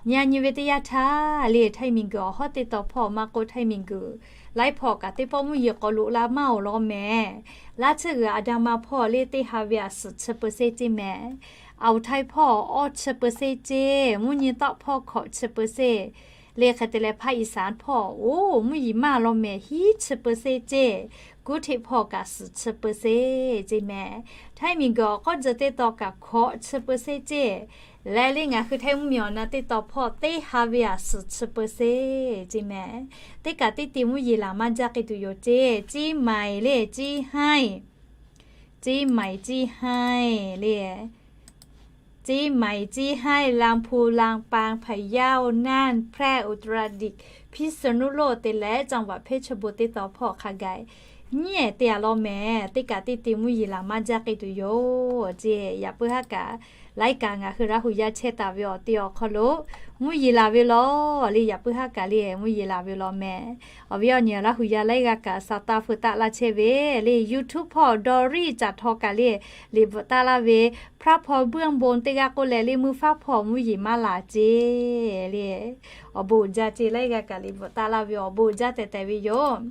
nyi a nyi ve teˇ yanˇ htaˇ le Htaiˇ miˬguiˬ awˬ hawˉ teˇ taw hpawˇ maˇ k'oˆ Htaiˇ miˬguiˬ laiˉ hpawˇ kaꞈ teˇ pawˆ mvuhˇ yeˬ k'awꞈ loꞈ la maˇ oˬ law mehˍ. Laˇ tsuhˇ g'uiˬ aˬ da ma hpawˇ le teˇ ha ve aˬ suhˍ chi เปอร์เซ็นต์ ceˇ mehˍ. Awˬ Htaiˇ hpawˇ awˇ chi เปอร์เซ็นต์ ceˇ, mvuhˇ nyi tawˆ hpawˇ hkawꞈ chi เปอร์เซ็นต์ le hk'e te leh ภาคอีสาน hpawˇ oˬ mvuhˇ yeˬ maˇ law mehˍ hiˉ chi เปอร์เซ็นต์ ceˇ. Guˇ hteꞈ hpawˇ kaꞈ suhˍ chi เปอร์เซ็นต์ ceˇ mehˍ. Htaiˇ miˬguiˬ awˬ k'awˇ jeh teˇ taw kaꞈ hkawꞈ chi เปอร์เซ็นต์ ceˇ. Leh le ngaˬ hui Htaiˇ mvuhˇ miˬ awˬ na teˇ taw hpawˇ teˇ ha ve aˬ suhˍ chi เปอร์เซ็นต์ ceˇ mehˍ. Teˇ kaꞈ teˇ ti mvuhˇ yeˬ laˬ maˇ jaˇ k'ai tuˬ yoˬ ceˇ. Ciˇ maiˍ le ciˇ haiˇ, ciˇ maiˍ ciˇ haiˇ le, ciˇ maiˍ ciˇ haiˇ, ลำพูน ลำปาง พะเยา น่าน แพร่ อุตรดิตถ์ พิษณุโลก te leh จังหวัดเพชรบูรณ์ teˇ taw hpawˇ hk'a gaˬ nyiˉ ehˍ te a law mehˍ. Teˇ kaꞈ teˇ ti mvuhˇ yeˬ laˬ maˇ jaˇ k'ai tuˬ yoˬ ceˇ. Yaꞈ puiˉ haˉ kaꞈ laiˉ kaꞈ ngaˬ hui Laˇ huˍ yaˇ chehˇ taˍ ve awˬ te awˬ hk'aw lo mvuhˇ yeˬ laˬ ve law le. Yaꞈ puiˉ haˉ kaꞈ le mvuhˇ yeˬ laˬ ve law mehˍ. Awˬ viˉ awˬ nyi Laˇ huˍ yaˇ laiˉ g'aˇ kaꞈ sa taˇ feu taˆ laˇ chehˇ ve le YouTube hpawˇ dawˇ riˆ caꞈ htaw kaꞈ le liꞈ bvuhꞈ taˍ laˇ ve พระพรเบื้องบน teˇ g'aˇ k'oˆ leh le mvuhˇ faˉ hpawˇ mvuhˇ yeˬ maˇ laˬ ceˇ le. Awˬ bon uiˍ jaˇ ceˇ laiˉ g'aˇ kaꞈ liꞈ bvuhꞈ taˍ laˇ ve awˬ bon uiˍ jaˇ tehꞈ tehꞈ ve yoˬ.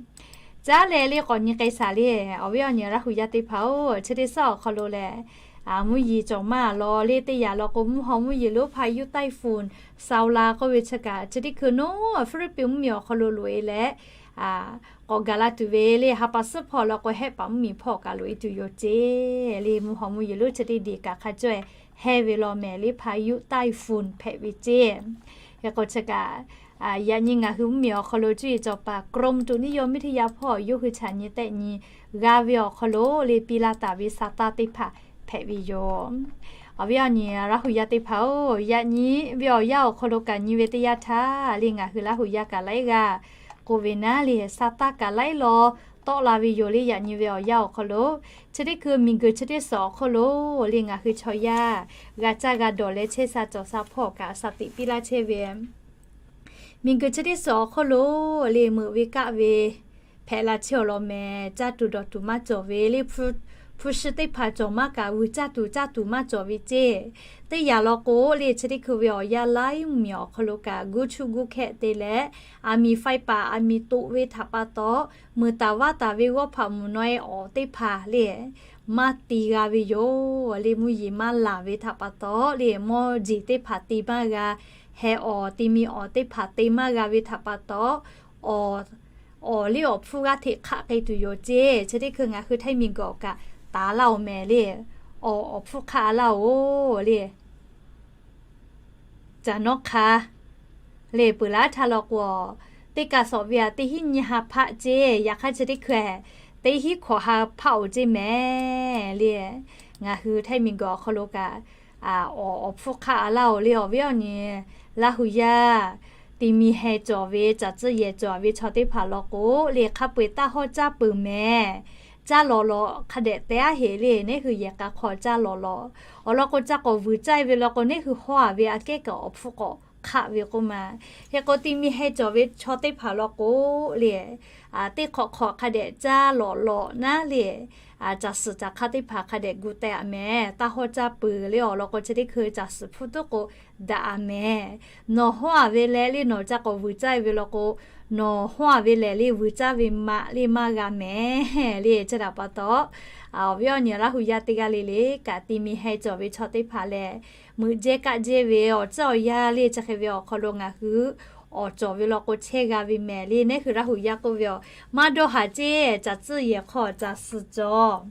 Caˉ leh le k'awꞈ nyi k'ai shaˍ le. Awˬ viˉ awˬ nyi Laˇ huˍ yaˇ teˇ hpaˍ oˬ, chi teˇ suhˉ awˬ hk'aw lo lehˬ, mvuhˇ yeˬ cawˬ maˇ law le teˇ yanˇ law k'o mvuhˇ haw mvuhˇ yeˬ lonˉ พายุไต้ฝุ่น Saola k'oˆ ve chi kaꞈ chi teˇ hkui naˉ Hpiˇliˇpiˆ mvuhˇ miˬ awˬ hk'aw lo loꞈ e leh k'awꞈ gaˬ la tuˬ ve le ha pa suhˉ hpawˇ law k'o hehˆ paˍ mvuhˇ miˬ hpawˇ kaꞈ loꞈ e tuˬ yoˬ ceˇ le. Mvuhˇ haw mvuhˇ yeˬ lonˉ chi teˇ deꞈ kaꞈ hk'a caweh hehˇ ve law mehˍ le พายุไต้ฝุ่น hpehꞈ ve ceˇ. Hk'e k'o chi kaꞈ yaꞈ nyi ngaˬ hui mvuhˇ miˬ awˬ hk'aw lo cuˇ yiˍ cawˬ paˍ กรมอุตุนิยมวิทยา hpawˇ yawˇ hui chaꞈ nyi tehˆ nyi g'a ve awˬ hk'aw lo le piˇ laˇ taˍ ve sa taˇ teˇ hpaˍ hpehꞈ ve yoˬ. Awˬ viˉ awˬ nyi Laˇ huˍ yaˇ teˇ hpaˍ oˬ, yaꞈ nyi ve awˬ yanˇ awˬ hk'aw lo kaꞈ nyi ve teˇ yanˇ htaˇ le ngaˬ hui Laˇ huˍ yaˇ kaꞈ laiˉ g'aˇ k'oˆ ve naˉ le sa taˇ kaꞈ laiˉ law tawˆ la ve yoˬ le. Yaꞈ nyi ve awˬ yanˇ awˬ hk'aw lo chi teˇ hkui miˬguiˬ chi teˇ suhˍ awˬ hk'aw lo le ngaˬ hui chaw yaˇ g'a caˇ g'a dawˬ leh chehˇ sha cawˬ sha hpawˇ kaꞈ sha tiꞈ piˇ laˇ chehˇ ve miˬguiˬ chi teˇ suhˍ awˬ hk'aw lo le meuꞈ ve kaˆ ve hpehꞈ la chehˇ awˬ lawn mehˍ. Caˇ tuˬ dawˬ tuˬ maˇ cawˬ ve le, hpu shi teˇ hpaˍ cawˬ maˇ kaꞈ vuiˬ caˇ tuˬ caˇ tuˬ maˇ cawˬ ve ceˇ. Teˇ yanˇ law k'o le chi teˇ hkui ve awˬ yanˇ laiˉ mvuhˇ miˬ awˬ hk'aw lo kaꞈ guˇ chuˇ guˇ hkehˆ te leh aˬ miˍ faiˇ paˍ aˬ miˍ toꞈ ve htaꞈ pa taw, meuˍ taˍ vaˇ taˍ ve g'awˇ hpaꞈ mvuhˬ naw e awˬ teˇ hpaˍ le maˇ ti g'a ve yoˬ le. Mvuhˇ yeˬ maˇ laˬ ve htaꞈ pa taw le, mawˇ jeˬ teˇ hpaˍ te maˇ g'a, heh awˍ ti mi awˍ teˇ hpaˍ te maˇ g'a ve htaꞈ pa taw, awˍ, awˍ le awˬ hpfuhˇ g'aˇ hteꞈ hk'aˆ k'ai tuˬ yoˬ ceˇ. Chi teˇ hkui ngaˬ hui Htaiˇ miˬguiˬ awˬ kaꞈ taˍ laˇ oˬ mehˍ le. Awˍ, awˬ hpfuhˇ hk'aˆ laˇ oˬ le. Caˬ nawˉ hk'a le peuˬ laˉ htaˇ law k'o, teˇ kaˬ sawˍ ve aꞈ teˇ hinˉ nyi ha hpaˆ ceˇ. Yaꞈ hk'aˇ chi teˇ hkui teˇ hinˉ hkawꞈ ha hpaˆ oˬ ceˇ mehˍ le. Ngaˬ hui Htaiˇ miˬguiˬ awˬ hk'aw lo kaꞈ, awˍ, awˬ hpfuhˇ hk'aˆ a laˇ oˬ le. Awˬ viˉ awˬ nyi Laˇ hu yaˇ ti mi heh cawˬ ve, caˬ tcuhˇ yehˬ cawˬ ve chaw teˇ hpaˍ law k'o le, hk'a peu-eˬ taˇ hawˇ caˇ peuˬ mehˍ. Caˇ lawꞈ lawꞈ hk'a dehꞈ te aˉ heꞈ le. Neˇ hui yehˬ k'a hk'aw caˇ lawꞈ lawꞈ awˬ lawn k'o, caˇ k'awꞈ vuiˬ caˇ ve law k'o, neˇ hui hawˇ a ve aꞈ kehˉ kaꞈ awˬ hpfuhˇ k'awꞈ hk'aˆ ve k'oˆ ma. Hk'e k'o, ti mi heh cawˬ ve chaw teˇ hpaˍ law k'o le, teˇ hk'awꞈ hk'awꞈ hk'a dehꞈ caˇ lawꞈ lawꞈ naˉ le, caˬ suhˍ caˬ hk'aˇ teˇ hpaˍ hk'a dehꞈ gu teh a mehˍ. Taˇ hawˇ caˇ peuˬ le. Awˬ lawn k'o, chi teˇ hkui caˬ suhˍ hpfuhˇ tuˉ k'o daꞈ a mehˍ. Nawˬ hawˇ a ve leh le, nawˬ caˇ k'awꞈ vuiˬ caˇ ve law k'o, nawˬ hawˇ a ve lehˬ le, vuiˬ caˇ ve maꞈ le maˇ g'a mehˍ le. Chi htaꞈ pa taw, awˬ viˉ awˬ nyi Laˇ hu yaˇ teˇ g'aˇ le le kaꞈ, ti mi heh cawˬ ve chaw teˇ hpaˍ lehˬ, meuꞈ jehˇ kaˆ jehˇ ve awˬ tcuhˉ awˬ yanˇ le, chi hk'e ve awˬ hk'aw lo ngaˬ hui awˬ cawˬ ve law k'o, chehˇ g'a ve mehˍ le. Neˇ hui Laˇ hu yaˇ k'oˆ ve aˬ, maˇ dawˇ haˍ ceˇ. Caˬ tcuhˇ yehˬ hk'aw caˬ suhˍ cawˬ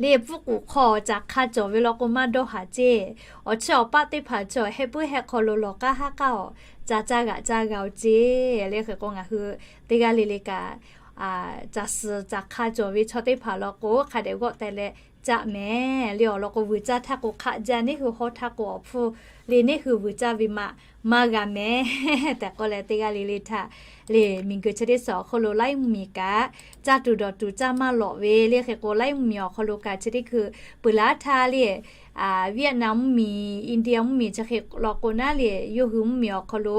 le, pfuhˇ k'oˍ hk'aw caˬ hk'a cawˬ ve law k'o, maˇ dawˇ haˍ ceˇ. Awˬ chi awˬ paˆ teˇ hpaˍ chi awˬ heh puiˉ heh hk'aw lo lawˬ k'aˉ haˉ k'aˉ awˬ caˬ caˇ g'aꞈ caˇ g'a oˬ ceˇ. Le hk'e k'o, ngaˬ hui teˇ g'aˇ le le kaꞈ, caˬ suhˍ caˬ hk'a cawˬ ve chaw teˇ hpaˍ law k'o, hk'a dehꞈ g'awˆ teh leh caˆ mehˍ le. Awˬ lawn k'o, vuiˬ caˇ htaˇ k'o hk'aˆ jaˇ, neˇ hui hawˇ htaˇ k'o awˬ hpfuhˇ le, neˇ hui vuiˬ caˇ ve maꞈ maˇ g'a mehˍ tehꞈ k'oˆ leh, teˇ g'aˇ le le htaꞈ le, miˬguiˬ chi teˇ suhˍ awˬ hk'aw lo laiˉ mvuhˇmiˬ kaꞈ caˇ tuˬ dawˬ tuˬ caˇ maˇ lawꞈ ve le. Hk'e k'o, laiˉ mvuhˇmiˬ awˬ hk'aw lo kaꞈ chi teˇ hkui peuˬ laˉ htaˇ le, Vietnam mvuhˇmiˬ, India mvuhˇmiˬ chi hk'e law k'o naˉ le, yawˇ hui mvuhˇmiˬ awˬ hk'aw lo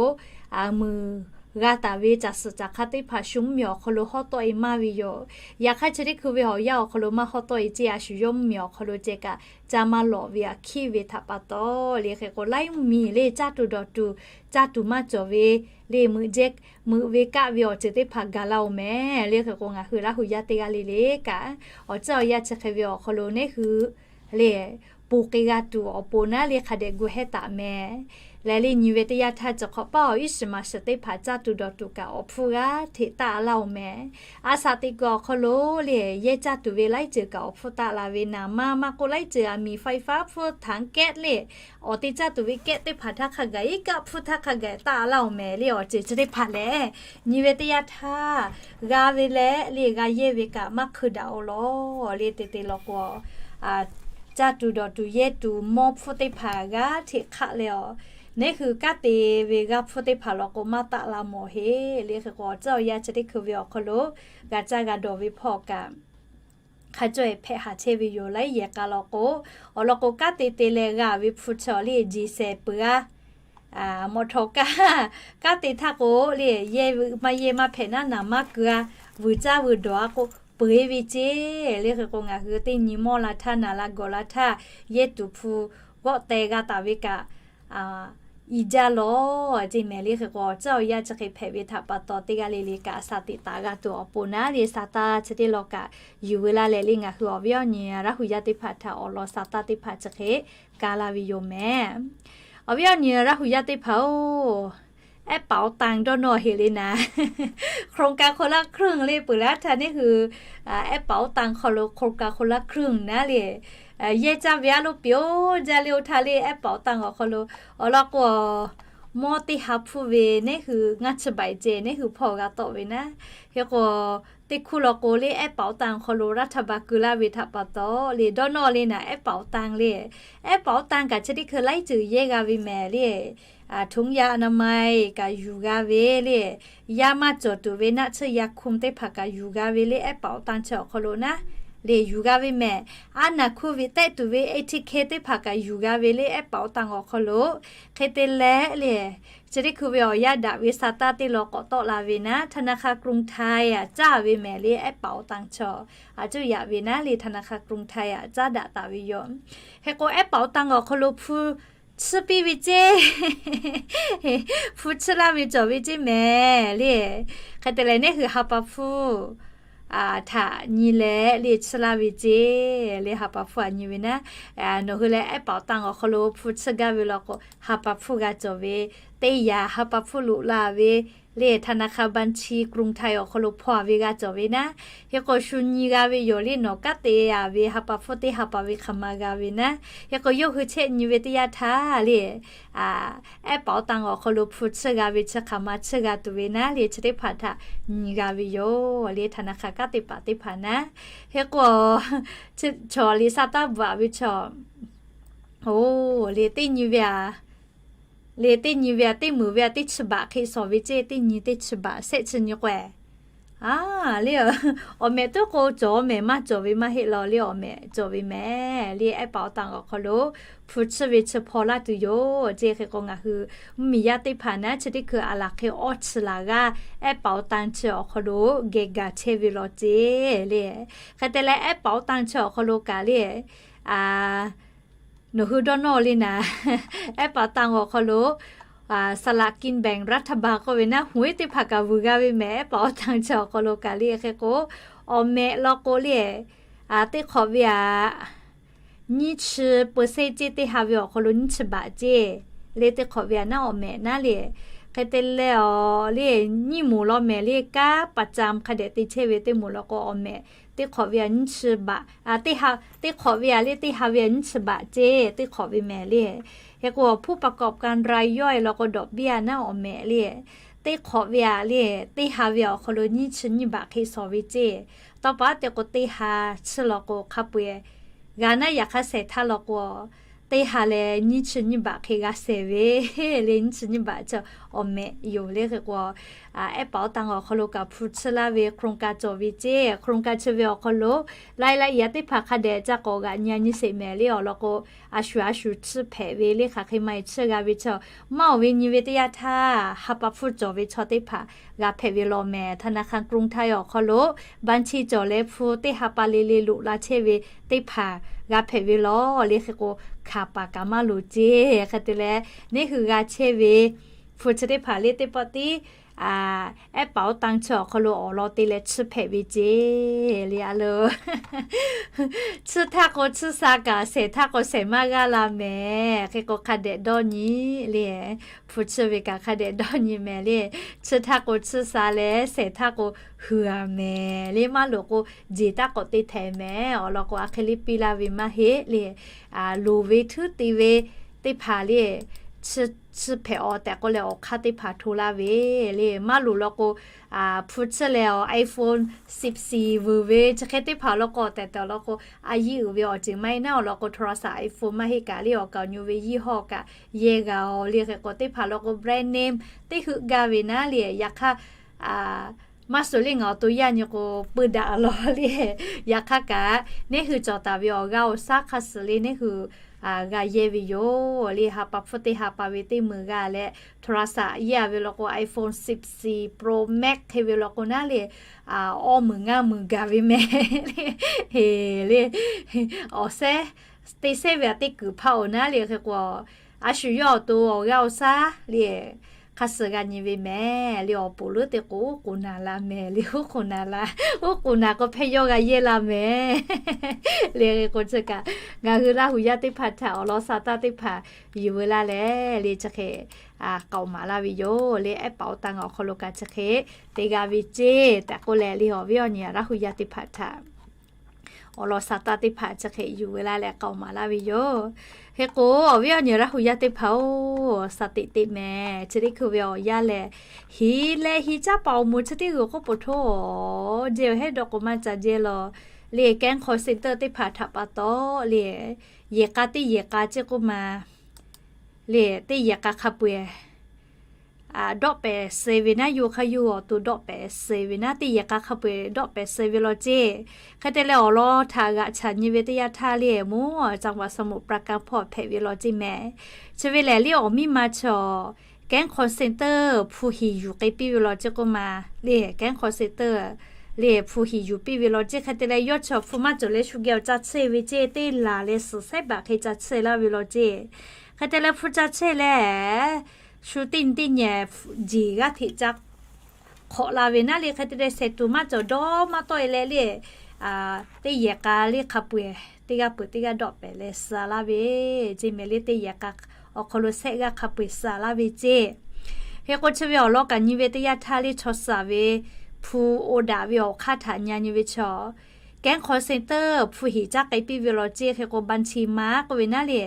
muiˬ g'a taˍ ve caˬ suhˍ caˬ hk'a teˇ hpaˍ shu mvuhˇmiˬ awˬ hk'aw lo hawˇ tawˆ e maˇ ve yoˬ. Yaꞈ hk'aˇ chi teˇ hkui ve awˬ yanˇ awˬ hk'aw lo maˇ hawˇ tawˆ e ceˇ. A shu yawˇ mvuhˇmiˬ awˬ hk'aw lo ceh kaꞈ caˇ maˇ lawꞈ ve aꞈ hkiˉ ve htaꞈ pa taw le. Hk'e k'o, laiˉ mvuhˇmiˬ le caˇ tuˬ dawˬ tuˬ caˇ tuˬ maˇ cawˬ ve le, meuꞈ jehˇ meuꞈ ve kaˆ ve awˬ ceuˬ teˇ hpaˍ gaˬ la oˬ mehˍ. Le hk'e k'o, ngaˬ hui Laˇ hu yaˇ teˇ g'aˇ le le kaꞈ, awˬ tcuhˉ awˬ yanˇ chi hk'e ve awˬ hk'aw lo neˇ hui le, ponˬ k'ai g'a tuˬ awˬ pon naˉ le hk'a dehꞈ gu hehˉ taˍ mehˍ. Leh le nyi ve teˇ yanˇ htaˇ, chi hk'awꞈ paˉ awˬ iˉ shiˍ maˍ shiˍ teˇ hpaˍ caˇ tuˬ dawˬ tuˬ kaꞈ awˬ hpfuhˇ g'aˇ hteꞈ taˆ laˇ oˬ mehˍ. A shaꞈ teꞈ kuiˬ awˬ hk'aw lo le, yehˇ caˇ tuˬ ve laiˉ ceuˬ kaꞈ awˬ hpfuhˇ taˆ la ve naˍ ma maˇ k'oˆ, laiˉ ceuˬ aˬ miˍ ไฟฟ้า hpfuhˇ ถังแก๊ส le, awˬ te caˇ tuˬ ve แก๊ส teˇ hpaˍ htaˇ hk'a gaˬ iˉ kaˆ hpfuhˇ htaˇ hk'a gaˬ taˆ laˇ oˬ mehˍ le. Awˬ ceuˬ chi teˇ hpaˍ lehˬ, nyi ve teˇ yanˇ htaˇ g'a ve leh le, g'a yehˇ ve kaꞈ maˇ hkui daꞈ oˬ lawˬ le. Te te law k'o, caˇ tuˬ dawˬ tuˬ yehˇ tuˬ mawˇ hpfuhˇ teˇ hpaˍ g'aˇ hteꞈ hk'aˆ leh awˬ, neˇ hui kanˉ te ve g'aˇ hpfuhˇ teˇ hpaˍ law k'o maˇ taˆ la mawˬ heˆ. Le hk'e k'o, awˬ tcuhˉ awˬ yanˇ chi teˇ hkui ve awˬ hk'aw lo g'a caˇ g'a dawˬ ve hpawˇ kaꞈ hk'a cawˇ e hpehꞈ haˍ chehˇ ve yoˬ. Laiˉ yehˬ k'a law k'o, awˬ lawn k'o kanˉ te te leh g'a ve hpu chi awˬ le jeˬ sehˍ peuˬ g'a, mawꞈ htawꞈ kaˇ, kanˉ te htaˇ k'o le, yehˇ maˇ yehˇ maˇ hpehꞈ naˉ naˍ maˇ keu a, vuiˬ caˇ vuiˬ dawˬ a k'o, peuˬ e ve ceˇ. Le hk'e k'o, ngaˬ hui teˇ nyi mawˇ la htaˇ naˍ la gawˬ la htaˇ, yehˇ tuˬ hpu g'awˆ teh g'a taˍ ve kaꞈ i jaˇ lawˬ ceˇ mehˍ. Le hk'e k'o, awˬ tcuhˉ awˬ yanˇ chi hk'e hpehꞈ ve htaꞈ pa taw, teˇ g'aˇ le le kaꞈ shaˍ tiꞈ taˍ g'a tuˬ awˬ pon naˉ le, sa taˇ chi teˇ law kaꞈ yuˬ ve laˇ leh le, ngaˬ hui awˬ viˉ awˬ nyi Laˇ hu yaˇ teˇ hpaˍ htaꞈ awˬ lawn sa taˇ teˇ hpaˍ chi hk'e ka la ve yoˬ mehˍ. Awˬ viˉ awˬ nyi Laˇ hu yaˇ teˇ hpaˍ-oˬ, แอปเป๋าตัง dawˇ nawˇ heˆ le naˍ. โครงการคนละครึ่ง le peuˬ laˇ htaˇ neˇ hui แอปเป๋าตัง hk'aw lo โครงการคนละครึ่ง naˉ le, yehˇ caˇ ve a lo piˍ-oˬ jaˇ le. Oˇ htaˇ le แอปเป๋าตัง awˬ hk'aw lo awˬ lawn k'o, mawˇ teˇ ha hpfuhˇ ve neˇ hui ngaˇ chi baiˬ ceh neˇ hui hpawˇ g'a tawˆ ve naˉ. Hk'e k'o, teˇ hkuˇ law k'o le แอปเป๋าตัง hk'aw lo รัฐบาล keu laˇ ve htaꞈ pa taw le, dawˇ nawˇ le naˍ แอปเป๋าตัง le. แอปเป๋าตัง kaꞈ chi teˇ hkui laiˉ ceuˬ yehˇ g'a ve mehˍ le. ถุงยางอนามัย kaꞈ yuˬ g'a ve le. Yaˇ maˇ cawˬ tuˬ ve naˆ tsuhˇ ยาคุม teˇ hpaˍ kaꞈ yuˬ g'a ve le แอปเป๋าตัง chi awˬ hk'aw lo naˉ le yuˬ g'a ve mehˍ. A naˬ hkuˇ ve tehˆ tuˬ ve เอทีเค teˇ hpaˍ kaꞈ yuˬ g'a ve le แอปเป๋าตัง awˬ hk'aw lo. Hk'e te leh le, chi teˇ hkui ve awˬ yanˇ daꞈ ve sa taˇ teˇ law k'awꞈ tawˆ la ve naˉ, ธนาคารกรุงไทย aꞈ caˇ ve mehˍ le แอปเป๋าตัง chaw. A cuˇ yaꞈ ve naˉ le ธนาคารกรุงไทย aꞈ caˇ daꞈ taˍ ve yoˬ. Hk'e k'o แอปเป๋าตัง awˬ hk'aw lo hpu tsuhˇ piˇ ve ceˇ, hpu tsuhˇ laˇ ve cawˬ ve ceˇ mehˍ le. Hk'e te leh neˇ hui ha pa hpfuhˇ htaꞈ nyi leh le tsuhˇ laˇ ve ceˇ le. Ha pa hpfuhˇ aꞈ nyi ve naˉ, nawˬ hui leh ehˉ paoˍ taˇ awˬ hk'aw lo hpu tsuhˇ gaˇ ve law k'o, ha pa hpfuhˇ g'a cawˬ ve, teˇ yanˇ ha pa hpfuhˇ loꞈ la ve le ธนาคารบัญชีกรุงไทย awˬ hk'aw lo hpaw ve g'a cawˬ ve naˉ. Hk'e k'o shu nyi g'a ve yoˬ le. Nawˬ kanˉ te a ve ha pa hpfuhˇ teˇ ha pa ve hk'aˬ ma g'a ve naˉ. Hk'e k'o yawˇ hui chehˇ nyi ve teˇ yanˇ htaˇ le, ehˉ paoˍ taˇ awˬ hk'aw lo hpu tsuhˇ g'a ve chi hk'aˬ ma tsuhˇ g'a tuˬ ve naˉ le, chi teˇ hpaˍ htaꞈ nyi g'a ve yoˬ le. ธนาคาร kanˉ te paˍ teˇ hpaˍ naˉ. Hk'e k'o chaw liꞈ sa taˇ bvuhꞈ ve chaw, oˬ le teˇ nyi ve a le teˇ nyi ve a teˇ meunˍ ve a teˇ chi baꞈ hk'e shawˍ ve ceˇ. Teˇ nyi teˇ chi baꞈ shehˆ chi nyi k'o, a le awˬ mehꞈ tuˉ k'o cawˬ mehˍ maˇ cawˬ ve maˇ heˆ law le. Awˬ mehꞈ cawˬ ve mehˍ le. Ehˉ paoˍ taˇ awˬ hk'aw lo hpu tsuhˇ ve chi hpaw laˇ tuˬ yoˬ ceˇ. Hk'e k'o ngaˬ hui mvuhˇmiˬ yaˇ teˇ hpaˍ naˉ chi teˇ hkui a laˬ hk'e awˇ chi laˬ g'aˇ ehˉ paoˍ taˇ chi awˬ hk'aw lo geh gaˬ chehˇ ve law ceˇ le. Hk'e te leh ehˉ paoˍ taˇ chi awˬ hk'aw lo kaꞈ le, nawˬ hui dawˇ nawˇ le naˉ, ehˉ paoˍ taˇ awˬ hk'aw lo สลากกินแบ่งรัฐบาล k'oˆ ve naˉ, hoꞈ ehˉ teˇ hpaˍ kaꞈ vuiˬ g'a ve mehˍ. Ehˉ paoˍ taˇ chi awˬ hk'aw lo kaꞈ le hk'e k'o, awˬ mehꞈ law k'o le, teˇ hk'awꞈ ve a nyiˇ chi เปอร์เซ็นต์ ceˇ. Teˇ ha ve awˬ hk'aw lo nyiˇ chi baꞈ ceˇ le. Teˇ hk'awꞈ ve a naˉ awˬ mehꞈ naˉ le. Hk'e te leh awˬ le nyiˇ moˍ law mehˍ le, kanˉ ประจำ hk'a dehꞈ te chehˇ ve teˇ moˍ law k'o awˬ mehꞈ teˇ hk'awꞈ ve a nyiˇ chi baꞈ, teˇ hk'awꞈ ve a le teˇ ha ve a nyiˇ chi baꞈ ceˇ. Teˇ hk'awꞈ ve mehˍ le. Hk'e k'o ผู้ประกอบการรายย่อย law k'o ดอกเบี้ย naˉ awˬ mehꞈ le. Teˇ hk'awꞈ ve a le, teˇ ha ve awˬ hk'aw lo nyiˇ chi nyiˇ baꞈ hk'e shawˍ ve ceˇ. Tawˇ pa te k'o teˇ ha chi law k'o hk'a peu-eˬ g'a naˉ, yaꞈ hk'aˇ shehˍ htaˇ law k'o teˇ ha leh nyiˇ chi nyiˇ baꞈ hk'e g'a shehˍ ve le. Nyiˇ chi nyiˇ baꞈ chi awˬ mehꞈ yoˬ le. Hk'e k'o ehˉ paoˍ taˇ awˬ hk'aw lo kaꞈ hpu tsuhˇ laˇ ve โครงการ cawˬ ve ceˇ. โครงการ chi ve awˬ hk'aw lo laiˉ laiˉ yaꞈ teˇ hpaˍ hk'a dehꞈ ca k'awꞈ g'aꞈ nyi a nyi sheˍ mehˍ le. Awˬ lawn k'o a shu a shu tsuhˇ hpehꞈ ve le. Hk'aˬ hk'e maˇ e tsuhˇ g'a ve chi maˇ awˬ ve nyi ve teˇ yanˇ htaˇ ha pa hpfuhˇ cawˬ ve chaw teˇ hpaˍ g'a hpehꞈ ve law mehˍ. ธนาคารกรุงไทย awˬ hk'aw lo บัญชี cawˬ leh hpu teˇ ha pa le le loꞈ la chehˇ ve teˇ hpaˍ g'a hpehꞈ ve law le. Hk'e k'o hkanˍ paˍ kaꞈ maˇ loˍ ceˇ. Hk'e te leh neˇ hui g'a chehˇ ve hpu chi teˇ hpaˍ le teˇ pawˆ tiˉ ehˉ paoˍ taˇ chi awˬ hk'aw lo awˬ lawn te leh tsuhˇ hpehꞈ ve ceˇ le. A le, tsuhˇ htaˇ k'o tsuhˇ sha kaꞈ, shehˍ htaˇ k'o shehˍ maˇ g'aˇ la mehˍ. Hk'e k'o hk'a dehꞈ dawˇ nyi le. Hpu tsuhˇ ve kaꞈ hk'a dehꞈ dawˇ nyi mehˍ le. Tsuhˇ htaˇ k'o tsuhˇ sha leh shehˍ htaˇ k'o huiˍ a mehˍ le. Maˇ loˍ k'o jeˬ taˇ k'awꞈ te htehꞈ mehˍ. Awˬ lawn k'o a hk'e le piˇ laˇ ve maˇ heˆ le. Loˍ ve htuˉ te ve teˇ hpaˍ le tsuhˇ hpehꞈ awˬ tehꞈ k'oˆ leh awˬ hk'aˇ teˇ hpaˍ hto laˇ ve le. Maˇ loˍ law k'o hpu tsuhˇ leh awˬ iPhone สิบสี่ vuiˬ ve chi hk'e teˇ hpaˍ law k'o awˬ tehˬ tehˬ awˬ lawn k'o a yiˇ uiˍ ve awˬ ceuˬ maˇ heˆ naˉ. Awˬ lawn k'o โทรศัพท์ iPhone maˇ heˆ kaꞈ le awˬ kaꞈ awˬ nyi ve ยี่ห้อ kaꞈ yehˇ g'a oˬ le. Hk'e k'o teˇ hpaˍ law k'o brand name teˇ heuˆ gaˇ ve naˉ le. Yaꞈ hk'aˇ maˇ suhˍ le ngaˬ awˬ to yaˇ nyi k'o peu daꞈ law le. Yaꞈ hk'aˇ kaꞈ neˇ hui cawˬ taˍ ve awˬ g'aˇ awˬ shaˉ hk'a suhˍ le neˇ hui g'a yehˇ ve yoˬ le. Ha pa hpfuhˇ teˇ ha pa ve teˇ meunˍ g'a leh โทรศัพท์ yehˇ a ve law k'o iPhone สิบสี่ Pro Max hk'e ve law k'o naˉ le awˇ meunˍ ngaˇ meunˍ gaˬ ve mehˍ le. Awˬ sehˉ te sehˉ ve a teˇ kuiˬ hpaˇ oˬ naˉ le. Hk'e k'o a shu yawˇ awˬ to awˬ g'aˇ awˬ shaˉ le hk'a suhˍ g'a nyi ve mehˍ le. Awˬ poˍ leuˉ te k'o oˉ k'oˍ naˍ la mehˍ le. Oˉ k'oˍ naˍ la, oˉ k'oˍ naˍ k'o hpehˇ yawˇ g'a yehˇ la mehˍ le. Hk'e k'o chi kaꞈ ngaˬ hui Laˇhuˍ yaˇ teˇ hpaˍ htaꞈ awˬ lawn sa taˇ teˇ hpaˍ yuˬ veu laˇ leh le chi hk'e k'aoˍ maˍ laˇ ve yoˬ le. Ehˉ paoˍ taˇ awˬ hk'aw lo kaꞈ chi hk'e te g'a ve ceˇ tehꞈ k'oˆ leh le awˬ viˉ awˬ nyi Laˇhuˍ yaˇ teˇ hpaˍ htaꞈ awˬ lawn sa taˇ teˇ hpaˍ chi hk'e yuˬ veu laˇ leh k'aoˍ maˍ laˇ ve yoˬ. Hk'e k'o awˬ viˉ awˬ nyi Laˇhuˍ yaˇ teˇ hpaˍ oˬ, sa teꞈ teꞈ mehˍ. Chi teˇ hkui ve awˬ yanˇ lehˬ, hiˍ leh hiˍ caˉ paˍ awˬ moˍ chi teˇ g'uiˬ k'oˆ poˬ htoˇ, jehˇ awˬ hehˉ dawˇ k'o maˇ ca jehˇ law le. แก๊ง call center teˇ hpaˍ htaꞈ pa taw le yehˬ k'a teˇ yehˬ k'a ceˇ k'oˆ ma le, teˇ yehˬ k'a hk'a peu-eˬ dawˆ pehˍ suh ve naˉ, yawˇ hk'aˇ yawˇ awˬ to dawˆ pehˍ suh ve naˉ, teˇ yehˬ k'a hk'a peu-eˬ dawˆ pehˍ suh ve law ceˇ. Hk'e te leh awˬ lawn htaꞈ g'aꞈ chaꞈ nyi ve teˇ yanˇ htaˇ le, mvuhˇ จังหวัดสมุทรปราการ hpawˇ hpehꞈ ve law ceˇ mehˍ. Chi ve lehˬ le awˬ miˇ ma chaw แก๊ง call center hpu hiˍ yuˬ k'ai piˇ ve law ceˇ k'oˆ ma le, แก๊ง call center le hpu hiˍ yuˬ piˇ ve law ceˇ. Hk'e te leh yawˇ chaw hpu maˇ cawˬ leh shu geh awˬ ca tsuhˇ ve ceˇ, teˇ laˬ leh suhˍ sehˉ baꞈ hk'e ca tsuhˇ laˇ ve law ceˇ. Hk'e te leh hpu ca tsuhˇ leh shu teˇ nyi teˇ nyi jeˬ g'aˇ hteꞈ ca hk'awꞈ la ve naˉ le. Hk'e te leh shehˍ tuˬ maˇ cawˬ dawˇ maˇ tawˆ e leh le, teˇ yehˬ k'a le hk'a peu-eˬ teˇ g'aˇ peuˬ teˇ g'aˇ dawˆ pehꞈ leh suh laˇ ve ceˇ mehˍ le. Teˇ yehˬ k'a awˬ hk'aw lo shehˆ g'aˇ hk'a peu-eˬ suh laˇ ve ceˇ. Hk'e k'o chi ve awˬ lawn kaꞈ nyi ve teˇ yanˇ htaˇ le chaw suh ve hpu oˇ daꞈ ve awˬ hk'aˇ htaꞈ nyi nyi ve chaw, Kehˉ hk'aw sheh teuˇ hpu hiꞈ caˇ k'ai piˇ ve law ceˇ. Hk'e k'o บัญชี maˇ k'oˆ ve naˉ le,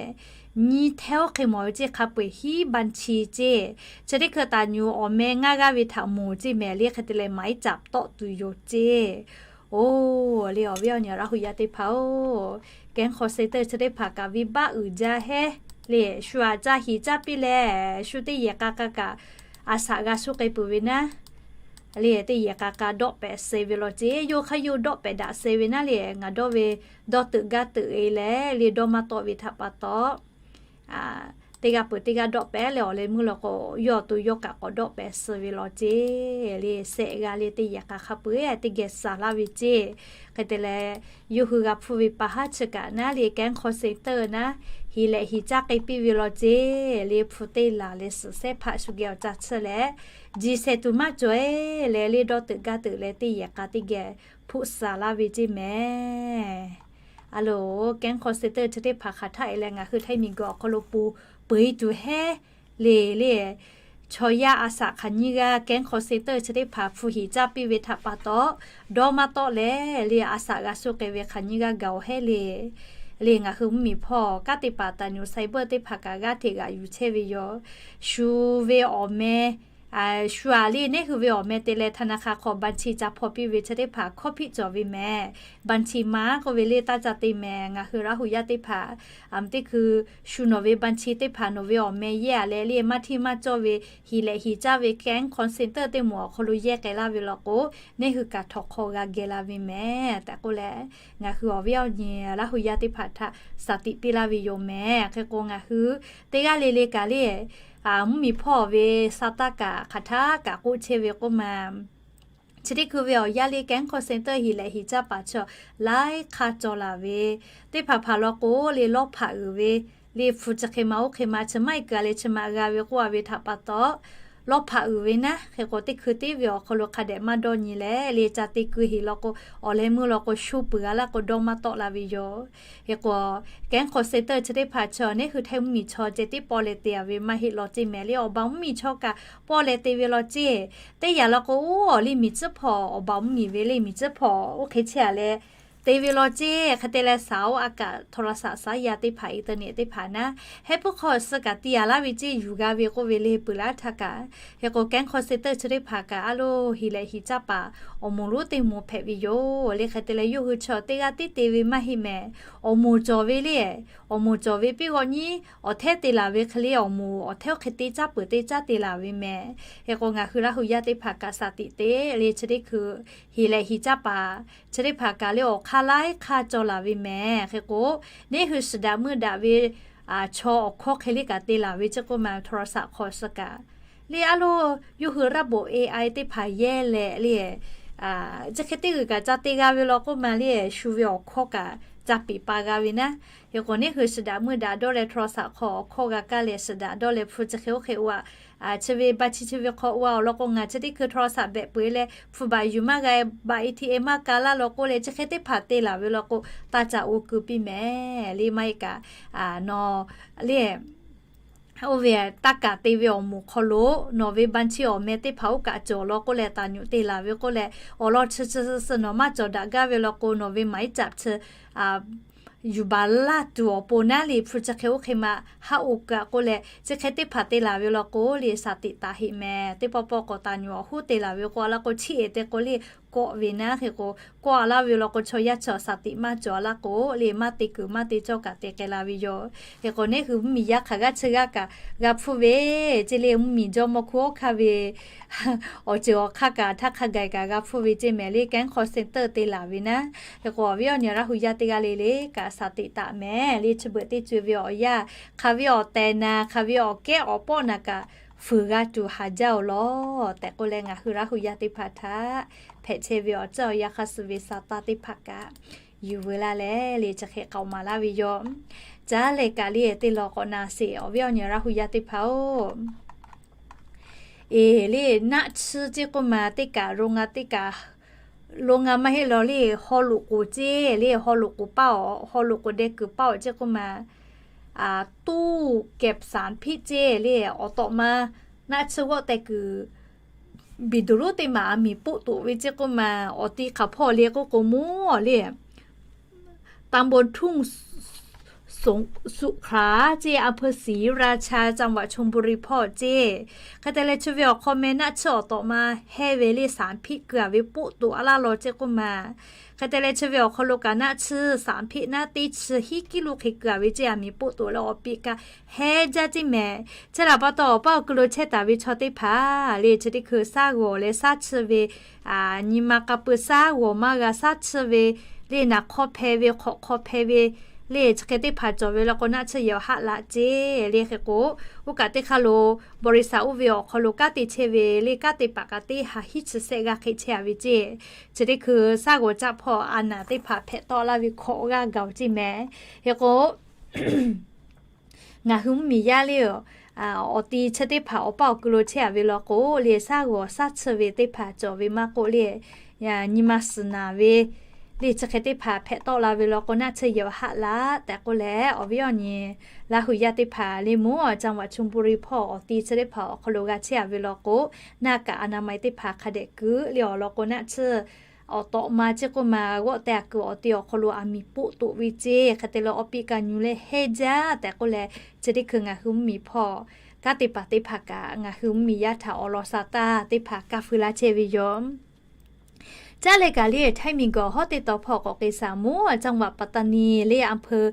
nyi hteˇ oˇ hk'e mawˬ ve ceˇ hk'a peu-eˬ hiˉ บัญชี ceˇ. Chi teˇ hkui taˍ nyu awˬ meh ngaˇ g'aˇ ve htaꞈ moˍ ceˇ mehˍ le. Hk'e te leh หมายจับ tawˆ tuˬ yoˬ ceˇ. Oˇ le awˬ viˉ awˬ nyi Laˇ hu yaˇ teˇ hpaˍ-oˬ, Kehˉ hk'aw sheh teuˇ chi teˇ hpaˍ kaꞈ venˇ baˆ uiˍ jaˇ heˉ le. Shu aꞈ caˇ hiꞈ caˇ piˇ leh shu teˇ yehˬ k'a k'a kaꞈ a shaꞈ g'a shu k'ai peuˬ ve naˉ le. Teˇ yehˬ k'a k'a dawˆ pehꞈ suh ve law ceˇ. Yawˇ hk'aˇ yawˇ dawˆ pehꞈ daꞈ suh ve naˉ le, ngaˬ dawˇ ve dawˇ teuꞈ gaˇ teuꞈ e leh le dawˇ maˇ tawˆ ve htaꞈ pa taw, teˇ g'aˇ peuˬ teˇ g'aˇ dawˆ pehꞈ leh awˬ leh meuˇ law k'o, yawˇ awˬ to yawˇ kaꞈ k'awꞈ dawˆ pehꞈ suh ve law ceˇ. Le shehˆ g'aˇ le teˇ yehˬ k'a hk'a peu-eˬ teˇ geh suh laˇ ve ceˇ. Hk'e te leh yawˇ hui g'a hpuˇ ve pa haˉ chi kaꞈ naˉ le Kehˉ hk'aw sheh teuˇ naˉ hiˍ lehꞈ hiˍ caˇ k'ai piˇ ve law ceˇ. Le hpu teˇ laˬ leh suhˍ sehˉ hpaˆ shu geh awˬ ca tsuhˇ leh, jiˬ shehˍ tuˬ maˇ cawˬ e leh le dawˇ teuꞈ gaˇ teuꞈ leh teˇ yehˬ k'a teˇ geh hpuˆ suh laˇ ve ceˇ mehˍ. A loˬ, Kehˉ hk'aw sheh teuˇ chi teˇ hpaˍ hk'aˬ htaˆ e leh ngaˬ hui htaiˇ miˬ guiˬ awˬ hk'aw lo po peu eˬ tuˬ heˉ le le. Chaw yaˇ a shaꞈ hk'aˬ nyiˇ g'aˇ Kehˉ hk'aw sheh teuˇ chi teˇ hpaˍ hpu hiꞈ caˇ piˇ ve htaꞈ pa taw, dawˇ maˇ tawˆ leh le a shaꞈ g'a shu k'ai ve hk'aˬ nyiˇ g'aˇ gaˬ-oˬ heˉ le. Le ngaˬ hui mvuhˇmiˬ hpawˇ kanˉ te paˍ taˍ nyi cyber teˇ hpaˍ kaꞈ g'aˇ hteꞈ g'aꞈ yuˬ chehˇ ve yoˬ. Shu ve awˬ meh shu aꞈ le neˉ hui ve awˬ meh te leh ธนาคาร hk'aw บัญชี ca hpaw piˇ ve chi teˇ hpaˍ hkawˇ hpiˆ cawˬ ve mehˍ. บัญชี maˇ k'oˆ ve le taˇ ca te mehˍ. Ngaˬ hui Laˇ hu yaˇ teˇ hpaˍ, a mvuhˇ teˇ hkui shu nawˬ ve บัญชี teˇ hpaˍ nawˬ ve awˬ meh yehˇ aꞈ leh le maˇ hteˇ maˇ cawˇ ve hiˍ lehꞈ hiˍ caˇ ve Kehˉ hk'aw sheh teuˇ teˇ moˍ awˬ hk'aw lo yehˇ k'ai laˇ ve law k'o, neˉ hui kaꞈ htawnˍ hk'aw g'a geh la ve mehˍ tehꞈ k'oˆ leh, ngaˬ hui awˬ viˉ awˬ nyi Laˇ hu yaˇ teˇ hpaˍ htaꞈ shaˍ tiꞈ piˇ laˇ ve yoˬ mehˍ. Hk'e k'o ngaˬ hui teˇ g'aˇ le le kaꞈ le, mvuhˇmiˬ hpawˇ ve sa taˇ kaꞈ hk'aˬ htaˆ kaꞈ k'oˆ chehˇ ve k'oˆ ma, chi teˇ hkui ve awˬ yanˇ le Kehˉ hk'aw sheh teuˇ hiˍ lehꞈ hiˍ caˇ paˍ chaw laiˉ hk'aˇ cawˬ laˬ ve teˇ hpaˍ hpaˍ law k'o le lawˇ hpaꞈ uiˍ ve le hpu chi hk'e ma oˇ hk'e ma chi maˇ heˆ kaꞈ leh chi ma g'a ve k'oˆ a ve htaꞈ pa taw, lawˇ hpaꞈ uiˍ ve naˉ. Hk'e k'o teˇ hkui teˇ ve awˬ hk'aw lo hk'a dehꞈ maˇ dawˇ nyi leh le ca te keu heˍ law k'o, awˬ leh meuˇ law k'o shu peuˬ g'a laˇ k'o dawˇ maˇ tawˆ la ve yoˬ. Hk'e k'o Kehˉ hk'aw sheh teuˇ chi teˇ hpaˍ chaw neˉ hui htaiˇ mvuhˇmiˬ chaw ceh tiˉ pawˆ leh te a ve maˇ heˆ law ceˇ mehˍ le. Awˬ baˬ mvuhˇmiˬ chaw kaꞈ pawˆ leh te ve law ceˇ. Teˇ yanˇ law k'o, oˇ awˬ le miˬ tcuhˉ hpawˇ awˬ baˬ mvuhˇmiˬ ve le miˬ tcuhˉ hpawˇ oˇ hk'e chehˇ a leh te ve law ceˇ. Hk'e te leh saˍ oˇ a kaꞈ โทรศัพท์ saˉ yaˇ teˇ hpaˍ อินเทอร์เน็ต teˇ hpaˍ naˉ, hehˉ puiˉ hk'aw suh kaꞈ te a laˇ ve ceˇ yuˬ g'a ve k'oˆ ve le peuˬ laˇ htaˇ kaꞈ. Hk'e k'o Kehˉ hk'aw sheh teuˇ chi teˇ hpaˍ kaꞈ a loˬ hiˍ lehꞈ hiˍ caˇ paˍ awˬ moˍ lonˉ teˇ moˍ hpehꞈ ve yoˬ le. Hk'e te leh yawˇ hui chaw teˇ g'aˇ tiˉ te ve maˇ heˆ mehˍ. Awˬ moˍ cawˬ ve le, awˬ moˍ cawˬ ve piˇ g'awˇ nyiˉ awˬ hteˉ te laˬ ve hk'e le awˬ moˍ awˬ hteˉ oˇ hk'e teˇ caˉ peuˬ teˇ caˉ te laˬ ve mehˍ. Hk'e k'o ngaˬ hui Laˇ hu yaˇ teˇ hpaˍ kaꞈ shaˍ tiꞈ te le chi teˇ hkui hiˍ lehꞈ hiˍ caˇ paˍ chi teˇ hpaˍ kaꞈ le awˬ hk'aˇ laiˉ hk'aˇ cawˬ laˬ ve mehˍ. Hk'e k'o neˉ hui shiˍ daꞈ meuˇ daꞈ ve chaw awˬ hkawˇ hk'e le kaꞈ te laˬ ve ceˇ k'oˆ ma โทรศัพท์ hk'aw suh kaꞈ le a loˬ yawˇ hui raˇ boꞈ A I teˇ hpaˍ yehˇ leh le, chi hk'e teˇ g'uiˬ kaꞈ ca te g'a ve law k'oˆ ma le shu ve awˬ hkawˇ kaꞈ ca piˍ pa g'a ve naˉ. Hk'e k'o neˉ hui shiˍ daꞈ meuˇ daꞈ dawˇ leh โทรศัพท์ hk'aw awˬ hkawˇ g'a kaˇ leh shiˍ daꞈ dawˇ leh hpu chi hk'e oˇ hk'e oˇ a chi ve ba chi chi ve hk'aw oˇ a awˬ lawn k'o ngaˬ chi teˇ hkui โทรศัพท์ behꞈ peuˬ e leh hpu baꞈ yuˬ maˇ g'a, baꞈ A T M maˇ ka laˇ law k'oˆ leh chi hk'e teˇ hpaˍ te laˬ ve law k'o taˇ ca oˇ keu piˇ mehˍ le maˇ heˆ kaꞈ nawˬ le oˇ ve taˇ kaꞈ te ve awˬ moˍ hk'aw lo nawˬ ve บัญชี awˬ meh teˇ hpaˍ oˇ kaꞈ cawˬ law k'oˆ leh taˍ nyu te laˬ ve k'oˆ leh awˬ lawn chi chi suh nawˬ maˇ cawˬ daꞈ gaˇ ve law k'o nawˬ ve หมายจับ chi yuˬ baˬ laˇ tuˬ awˬ pon naˉ le hpu chi hk'e oˇ hk'e ma haˆ oˇ kaꞈ k'oˆ leh chi hk'e teˇ hpaˍ te laˬ ve law k'o le shaˍ tiꞈ taˍ heˆ mehˍ. Teˇ pawˆ pawˆ k'awꞈ taˍ nyu awˬ hoˉ te laˬ ve k'o a laˇ k'o chiˇ eˍ te k'o le kawˆ ve naˉ. Hk'e k'o kawˆ a laˇ ve law k'o chaw yaˇ chaw shaˍ tiꞈ maˇ cawˬ a laˇ k'o le maˇ te kuiˬ maˇ te cawˇ kaꞈ te k'ai la ve yoˬ. Hk'e k'o neˉ hui mvuhˇmiˬ yaˇ hk'aˬ g'aˇ chi g'aˇ kaꞈ g'a hpuˇ ve ceˇ le mvuhˇmiˬ jawˇmawˇ hkunˉ hawˉ hkanˇ ve awˬ ceuˬ awˬ hk'aˇ kaꞈ htaˇ hk'a gaˬ kaꞈ g'a hpuˇ ve ceˇ mehˍ le Kehˉ hk'aw sheh teuˇ te laˬ ve naˉ. Hk'e k'o awˬ viˉ awˬ nyi Laˇ hu yaˇ teˇ g'aˇ le le kaꞈ shaˍ tiꞈ taˍ mehˍ le chi beuꞈ teˇ co ve awˬ yanˇ hk'aˬ ve awˬ tehˬ naˍ hk'aˬ ve awˬ kehˉ awˬ pawˆ naˍ kaꞈ fuiˍ g'a tuˬ haˍ jaˇ-oˬ lawˬ tehꞈ k'oˆ leh ngaˬ hui Laˇ hu yaˇ teˇ hpaˍ htaꞈ hpehꞈ chehˇ ve awˬ ceuˬ awˬ yanˇ hk'aˇ suh ve sa taˇ teˇ hpaˍ kaꞈ yuˬ veu laˇ leh le chi hk'e k'aoˍ maˍ laˇ ve yoˬ. Caˉ leh kaꞈ le teˇ lawˬ k'awꞈ na sheˍ awˬ viˉ awˬ nyi Laˇ hu yaˇ teˇ hpaˍ-oˬ. Eˬ, le naˆ tsuhˇ ceˇ k'oˆ ma teˇ kaꞈ lo nga teˇ kaꞈ lo nga maˇ heˆ law le, haw loꞈ k'oˍ ceˇ le, haw loꞈ k'oˍ paˇ awˬ, haw loꞈ k'oˍ deh kuiˬ paˇ awˬ ceˇ k'oˆ ma, tuˇ kehˬ saˍ hpiˆ ceˇ le, awˬ tawꞈ ma naˆ tsuhˇ g'awˆ teh kuiˬ biˬ duˬ lonˉ teˇ maˬ aˬ miˍ poˆ toꞈ ve ceˇ k'oˆ ma, awˬ ti hk'aˬ hpawˇ le k'oˆ k'o mawˇ le ตำบลทุ่งสุขลา ceˇ, อำเภอศรีราชา จังหวัดชลบุรี hpawˇ ceˇ. Hk'e te leh chi ve awˬ hk'aw meh naˆ tsuhˇ awˬ tawꞈ ma hehnˇ ve le saˍ hpiˆ keu a ve poˆ toꞈ a laˇ law ceˇ k'oˆ ma. Hk'e te leh chi ve awˬ hk'aw lo kaꞈ naˆ tsuhˇ saˍ hpiˆ naˉ teˇ chi hiˉ kiˉ lo hk'e keu a ve ceˇ, aˬ miˍ poˆ toꞈ leh awˬ piˇ kaꞈ hehnˇ jaˇ ceˇ mehˍ. Chi htaꞈ pa taw awˬ paˇ awˬ ku lo chehˇ taˍ ve chaw teˇ hpaˍ le chi teˇ hkui saˉ g'awˬ leh saˉ tsuhˇ ve, nyi ma k'a peu saˉ g'awˬ maˇ g'a saˉ tsuhˇ ve le naˍ hk'aw hpeh ve hk'awꞈ hk'aw hpeh ve le chi hk'e teˇ hpaˍ cawˬ ve law k'o naˆ tsuhˇ yehˬ awˬ haˆ laꞈ ceˇ le. Hk'e k'o, oˇ kaꞈ teˇ hk'aˇ lo บริษัท oˇ ve awˬ hk'aw lo kanˉ te chehˇ ve le kanˉ te paˍ kaꞈ teˇ ha hiˉ chi sehˆ g'aˇ hk'e chehˇ a ve ceˇ. Chi teˇ hkui saˉ g'awˬ caˆ hpawˇ a naˍ teˇ hpaˍ hpehꞈ tawˆ laˇ ve hkawꞈ g'aˇ gaˬ ceˇ mehˍ. Hk'e k'o, ngaˬ hui mvuhˇmiˬ yaˇ le, awˬ ti chi teˇ hpaˍ awˬ paˇ awˬ ku lo chehˇ a ve law k'o le, saˉ g'awˬ saˉ tsuhˇ ve teˇ hpaˍ cawˬ ve maˇ k'oˆ le, nyi ma suhˍ naˍ ve le chi hk'e teˇ hpaˍ hpehꞈ tawˆ la ve law k'o naˆ tsuhˇ yehˬ awˬ haˆ laꞈ tehꞈ k'oˆ leh, awˬ viˉ awˬ nyi Laˇ hu yaˇ teˇ hpaˍ le mvuhˇ จังหวัดชลบุรี hpawˇ awˬ ti chi teˇ hpaˍ awˬ hk'aw lo g'a chehˇ a ve law k'o, naˆ kaꞈ อนามัย teˇ hpaˍ hk'a dehꞈ kuiˬ le awˬ lawn k'o naˆ tsuhˇ awˬ tawꞈ ma ceˇ k'oˆ ma g'awˆ teh a kuiˬ awˬ ti awˬ hk'aw lo aˬ miˍ poˆ toꞈ ve ceˇ. Hk'e te leh awˬ piˇ kaꞈ nyu leh hehnˇ jaˇ tehꞈ k'oˆ leh, chi teˇ hkui ngaˬ hui mvuhˇmiˬ hpawˇ kanˉ te paˍ teˇ hpaˍ kaꞈ ngaˬ hui mvuhˇmiˬ yaˇ htaꞈ awˬ lawn sa taˇ teˇ hpaˍ kaˇ feu laˇ chehˇ ve yoˬ. Caˉ leh kaꞈ le ไทย miˬguiˬ awˬ hawˉ teˇ taw hpawˇ k'awꞈ k'e shaˍ mvuhˇ จังหวัดปัตตานี le อำเภอ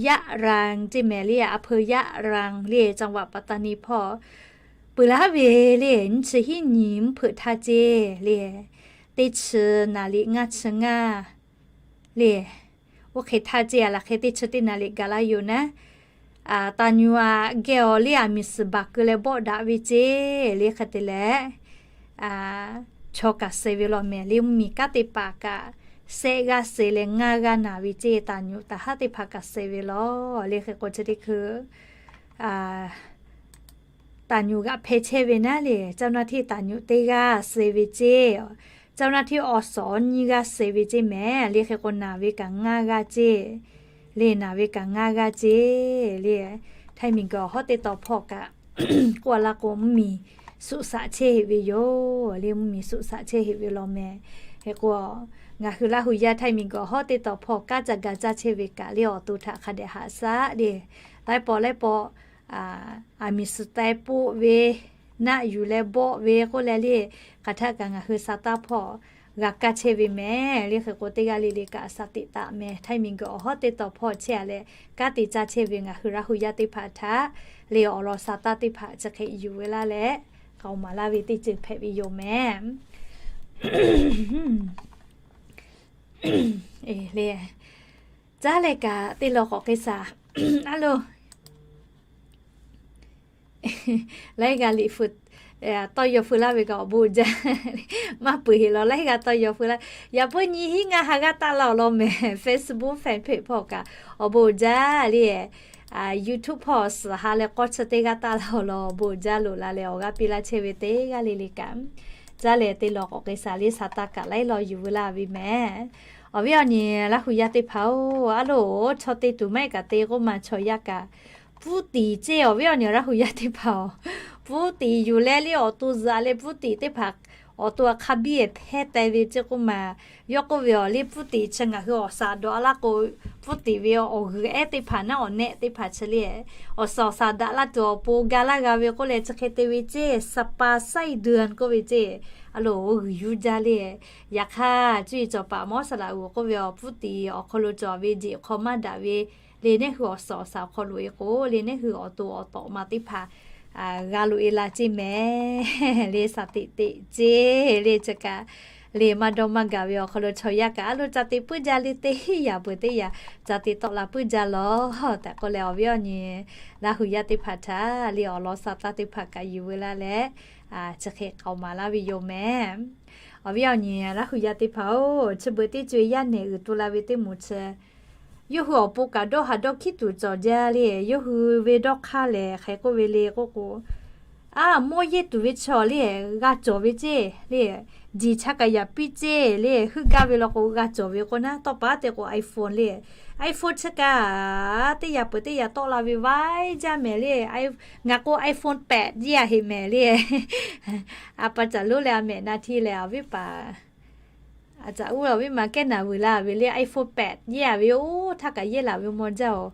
ยะรัง ceˇ mehˍ le อำเภอ ยะรัง le จังหวัดปัตตานี hpawˇ peuˬ laˉ ve le nyiˇ chi hiˉ nyi mvuhˇ hpeuꞈ htaˇ ceˇ le, teˇ chi naˍ liꞈ ngaˇ chi ngaˇ le, oˇ hk'e htaˇ ceˇ a laˬ hk'e teˇ chi teˇ naˍ liꞈ gaˬ laˇ yoˬ naˉ. Taˍ nyuˍ aꞈ geh awˬ le aˬ miˍ suhˍ baˬ keu leh bawˆ daꞈ ve ceˇ le hk'e te leh, chaw kaꞈ suh ve law mehˍ le mvuhˇmiˬ kanˉ te paˍ kaꞈ sehˆ g'aˇ suh leh ngaˇ g'aˇ naˍ ve ceˇ, taˍ nyuˍ taˍ haˉ teˇ hpaˍ kaꞈ suh ve law le hk'e k'o chi teˇ hkui taˍ nyuˍ g'aꞈ hpeh chehˇ ve naˉ le, เจ้าหน้าที่ taˍ nyuˍ teˇ g'aˇ suh ve ceˇ, เจ้าหน้าที่ awˬ suhˍ awˬ nyiˇ g'aˇ suh ve ceˇ mehˍ le hk'e k'o naˍ ve kaꞈ ngaˇ g'aˇ ceˇ le, naˍ ve kaꞈ ngaˇ g'aˇ ceˇ le. ไทย miˬguiˬ awˬ hawˉ teˇ taw hpawˇ kaꞈ k'oˆ a laˇ k'o mvuhˇmiˬ suhˍ shaꞈ chehˇ heꞈ ve yoˬ le, mvuhˇmiˬ suhˍ shaꞈ chehˇ heꞈ ve law mehˍ. Hk'e k'o ngaˬ hui Laˇ hu yaˇ ไทย miˬguiˬ awˬ hawˉ teˇ taw hpawˇ kanˉ ca ga caˇ chehˇ ve kaꞈ le awˬ to htaꞈ hk'a dehꞈ haꞈ shaˉ le, laiˉ pawˆ laiˉ pawˆ aˬ miˍ suhˍ taiˍ poˆ ve, naˆ yuˬ leh bawˆ ve k'oˆ leh le, hk'aˬ htaˆ kaꞈ ngaˬ hui sa taˇ hpawˇ g'a kaˇ chehˇ ve mehˍ le hk'e k'o teˇ g'aˇ le le kaꞈ sa teꞈ taˍ mehˍ. ไทย miˬguiˬ awˬ hawˉ teˇ taw hpawˇ chehˇ a leh kanˉ te caˇ chehˇ ve ngaˬ hui Laˇ hu yaˇ teˇ hpaˍ htaꞈ le awˬ lawn sa taˇ teˇ hpaˍ chi hk'e yuˬ ve laˇ leh k'aoˍ maˍ laˇ ve teˇ ceuˬ hpehꞈ ve yoˬ mehˍ. Le caˉ leh kaꞈ teˇ law k'awꞈ k'e shaˍ. A lo, laiˉ g'aˇ liꞈ feu, tawˇ yaw feu laˇ ve kaꞈ awˬ bon jaˇ. Maˇ peuˬ heˆ law laiˉ g'aˇ tawˇ yaw feu laˇ. Yaꞈ puiˉ nyi hiˉ ngaˇ ha g'aˇ taˆ laˇ awˬ lawn mehˍ. Facebook fan page hpawˇ kaꞈ awˬ bon jaˇ le, YouTube hpawˇ suhˍ ha leh k'awˇ chi teˇ g'aˇ taˆ laˇ awˬ lawn awˬ bon jaˇ loꞈ la leh awˬ g'aˇ piˇ laˇ chehˇ ve teˇ g'aˇ le le kaꞈ, caˉ leh teˇ law k'awꞈ k'e shaˍ le sa taˇ kaꞈ laiˉ law yuˬ veu laˇ ve mehˍ. Awˬ viˉ awˬ nyi Laˇ hu yaˇ teˇ hpaˍ-oˬ, a loˬ, chaw te tuˬ maˇ heˆ kaꞈ te k'oˆ ma chaw yaˇ kaꞈ pfuhˇ tiˍ ceˇ. Awˬ viˉ awˬ nyi Laˇ hu yaˇ teˇ hpaˍ-oˬ, pfuhˇ tiˍ yuˬ leh le awˬ to zuhꞈ leh pfuhˇ tiˍ teˇ hpaˍ awˬ to hk'a biˇ hpehˇ teh ve ceˇ k'oˆ ma. Yawˇ k'oˆ ve awˬ le pfuhˇ tiˍ chi ngaˬ hui awˬ shaˍ dawˬ a laˇ k'o, pfuhˇ tiˍ ve awˬ g'uiˬ ehˉ teˇ hpaˍ naˉ awˬ nehˆ teˇ hpaˍ chi le, awˬ shaˍ awˬ shaˍ daꞈ laˇ tuˬ awˬ pon ga laˇ g'a ve k'oˆ leh chi hk'e te ve ceˇ, sapa saiˇ deuˬ k'oˆ ve ceˇ. A loˬ, g'uiˬ yuˇ jaˇ le. Yaꞈ hk'aˇ cuˇ yiˍ cawˬ paˍ Mawˇ saˍ laꞈ g'uˬ k'oˆ ve awˬ pfuhˇ tiˍ awˬ hk'aw lo cawˬ ve jeꞈ hk'aw maˇ daꞈ ve le, neˇ hui awˬ shaˍ awˬ shaˍ awˬ hk'aw loꞈ e k'o le, neˇ hui awˬ to awˬ tawꞈ ma teˇ hpaˍ g'a loꞈ e la ceˇ mehˍ. Le shaˍ teꞈ teꞈ ceˇ le, chi kaꞈ le maˇ dawˇ maˇ gaˬ ve awˬ hk'aw lo chaw yaˇ kaꞈ a loˬ ca te puiˉ jaˇ le, teˇ yaꞈ peuˬ teˇ yaꞈ ca te tawˆ la puiˉ jaˇ law tehꞈ k'oˆ leh awˬ viˉ awˬ nyi Laˇ hu yaˇ teˇ hpaˍ htaꞈ le awˬ lawn sa taˇ teˇ hpaˍ kaꞈ yuˬ veu laˇ leh, chi hk'e k'aoˍ maˍ laˇ ve yoˬ mehˍ. Awˬ viˉ awˬ nyi Laˇ hu yaˇ teˇ hpaˍ-oˬ, chi beuꞈ teˇ co-e yaˇ nehˬ uiˍ tu la ve teˇ moˍ chi, yawˇ hui awˬ pon kaꞈ dawˇ haˍ dawˇ hkiˉ tuˬ cawˬ jaˇ le. Yawˇ hui ve dawˇ hk'aˇ lehˬ hk'e k'oˆ ve le k'oˆ k'o, A, mawˇ yehˇ tuˬ ve chaw le, g'a cawˬ ve ceˇ le, jeˬ cha kaꞈ yaꞈ piˇ ceˇ le, heuˆ gaˇ ve law k'o g'a cawˬ ve k'o naˉ, tawˇ pa te k'o iPhone le, iPhone chi kaꞈ teˇ yaꞈ peuˬ teˇ yaꞈ tawˆ la ve vaiˇ jaˇ mehˍ le. Ngaˬ k'o iPhone แปด yehˇ a heꞈ mehˍ le. A pa caˬ lonˉ leh a mehꞈ na hti leh awˬ viˉ paˍ a caꞈ uˉ awˬ viˉ ma kehˉ naˬ vuiˬ la ve le, iPhone แปด yehˇ a ve oˇ htaˇ kaꞈ yehˇ laˬ ve maw jaˇ oˬ.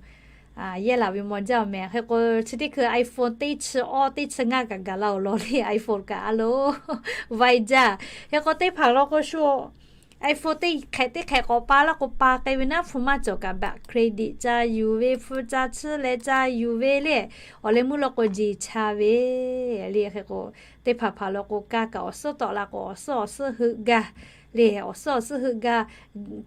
Yehˇ laˬ ve maw jaˇ oˬ mehˍ. Hk'e k'o chi teˇ hkui iPhone teˇ chi awˇ teˇ chi ngaˇ kaꞈ gaˬ la awˬ lawn le, iPhone kaꞈ a lo vaiˇ jaˇ. Hk'e k'o teˇ hpaˍ law k'o shu iPhone teˇ hk'ehꞈ teˇ hk'ehꞈ k'awꞈ pa laˇ k'o pa k'ai ve naˉ, hpu maˇ cawˬ kaꞈ บัตรเครดิต ca yuˬ ve, hpu ca chiˇ leh ca yuˬ ve le, awˬ leh meuˇ law k'o jeˬ cha ve le. Hk'e k'o teˇ hpaˍ hpaˍ law k'o kaˇ kaꞈ awˬ suhˉ tawˆ la k'o awˬ suhˉ awˬ suhˉ heuˆ gaˇ le, awˬ suhˉ awˬ suhˉ heuˆ gaˇ.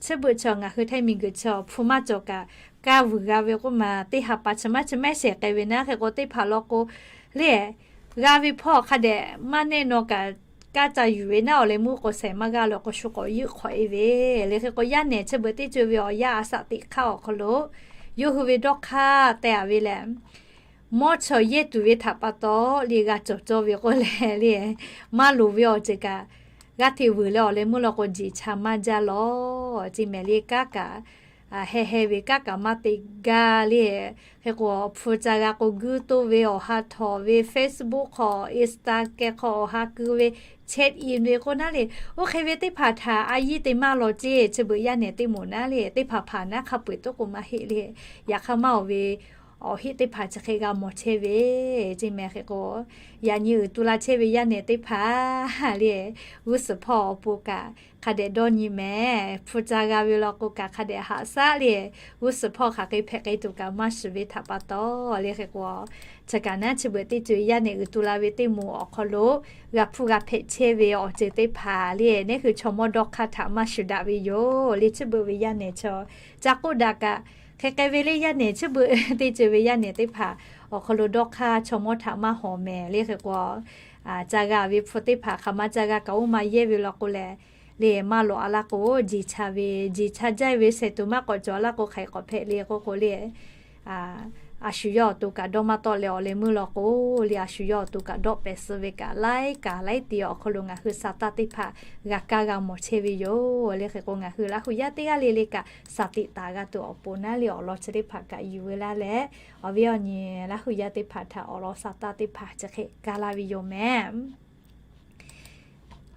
Chi beuꞈ chaw ngaˬ hui ไทย miˬguiˬ chaw hpu maˇ cawˬ kaꞈ kaˇ vuiˬ g'a ve k'oˆ ma, teˇ ha pa chi maˇ chi maˇ shehˍ k'ai ve naˉ. Hk'e k'o teˇ hpaˍ law k'o le, g'a ve hpawˇ hk'a dehꞈ maˇ nehˆ naw kaꞈ kaˇ ca yuˬ ve naˉ, awˬ leh meuˇ k'o shehˍ maˇ g'aˇ law k'o shu k'awꞈ yeunˇ hk'awꞈ e ve le. Hk'e k'o yaˇ nehˬ chi beuꞈ teˇ co ve awˬ yanˇ a shaꞈ teꞈ hk'aˇ awˬ hk'aw lo yawˇ hui ve dawˇ hk'aˇ teh a ve lehˬ, mawˇ chaw yehˇ tuˬ ve htaꞈ pa taw le g'a cawˬ cawˇ ve k'oˆ leh le, maˇ loˍ ve awˬ ceuˬ kaꞈ g'aˇ hteꞈ vuiˬ leh awˬ leh meuˇ law k'o jeˬ cha maˇ jaˇ lawˬ ce mehˍ le. Kaˉ kaꞈ heh heh ve kaˉ kaꞈ maˇ te gaˇ le. Hk'e k'o hpu ca g'a k'o guiˇ toˇ ve, awˬ ha htawnˍ ve, Facebook hk'aw, Instagram hk'aw awˬ ha ku ve, chat in ve k'oˆ naˉ le. Oˇ hk'e ve teˇ hpaˍ htaꞈ a yiˇ te maˇ law ce, chi beuꞈ yaˇ nehˬ teˇ moˍ naˉ le, teˇ hpaˍ hpaˍ naˉ hk'a peu eˬ toˉ k'o maˇ heˆ le. Yaꞈ hk'aˇ maˇ oˬ ve awˬ heˆ teˇ hpaˍ chi hk'e g'a mawˬ chehˇ ve ce mehˍ. Hk'e k'o yaꞈ nyi uiˍ tu la chehˇ ve yaˇ nehˬ teˇ hpaˍ le, g'uˇ suhˍ hpawˇ awˬ pon kaꞈ hk'a dehꞈ dawˇ nyi mehˍ. Hpu ca g'a ve law k'o kaꞈ hk'a dehꞈ haꞈ shaˉ le, g'uˇ suhˍ hpawˇ hk'aˬ hk'e hpehꞈ k'ai tuˬ kaꞈ maˇ shiˍ ve htaꞈ pa taw le. Hk'e k'o chi kaꞈ naˉ chi beuꞈ teˇ co yaˇ nehˬ uiˍ tu la ve teˇ moˍ awˬ hk'aw lo g'a hpuˇ g'a hpehꞈ chehˇ ve awˬ ceuˬ teˇ hpaˍ le, neˉ hui chaw mawˇ dawˇ hk'aˇ htaꞈ maˇ shuˍ daꞈ ve yoˬ le. Chi beuꞈ ve yaˇ nehˬ chaw ca k'oˆ daꞈ kaꞈ hk'e k'ai ve le. Yaˇ nehˬ chi beuꞈ teˇ co ve yaˇ nehˬ teˇ hpaˍ awˬ hk'aw lo dawˇ hk'aˇ chaw mawˇ htaꞈ maˇ hawˍ mehˍ le. Hk'e k'o ca g'a ve hpu teˇ hpaˍ hk'aˬ ma ca g'a kaꞈ oˇ ma yehˇ ve law k'o lehˬ le, maˇ lawꞈ a laˇ k'o jeˬ cha ve, jeˬ cha jaˇ ve shehˍ tuˬ maˇ k'awꞈ cawˬ laˇ k'o hk'aˬ hk'e k'awꞈ hpehꞈ le k'oˆ k'o le, a shu yawˇ awˬ to kaꞈ dawˇ maˇ tawˆ leh awˬ leh meuˇ law k'o le, a shu yawˇ awˬ to kaꞈ dawˆ pehˍ suh ve kaꞈ laiˉ kaꞈ laiˉ te awˬ hk'aw lo ngaˬ hui sa taˇ teˇ hpaˍ g'a kaˇ g'a mawˬ chehˇ ve yoˬ le. Hk'e k'o ngaˬ hui Laˇ huˍ yaˇ teˇ g'aˇ le le kaꞈ shaˍ tiꞈ taˍ g'a tuˬ awˬ pon naˉ le, awˬ lawn chi teˇ hpaˍ kaꞈ yuˬ ve laˇ leh, awˬ viˉ awˬ nyi Laˇ huˍ yaˇ teˇ hpaˍ htaꞈ awˬ lawn sa taˇ teˇ hpaˍ chi hk'e kaˇ laˇ ve yoˬ mehˍ.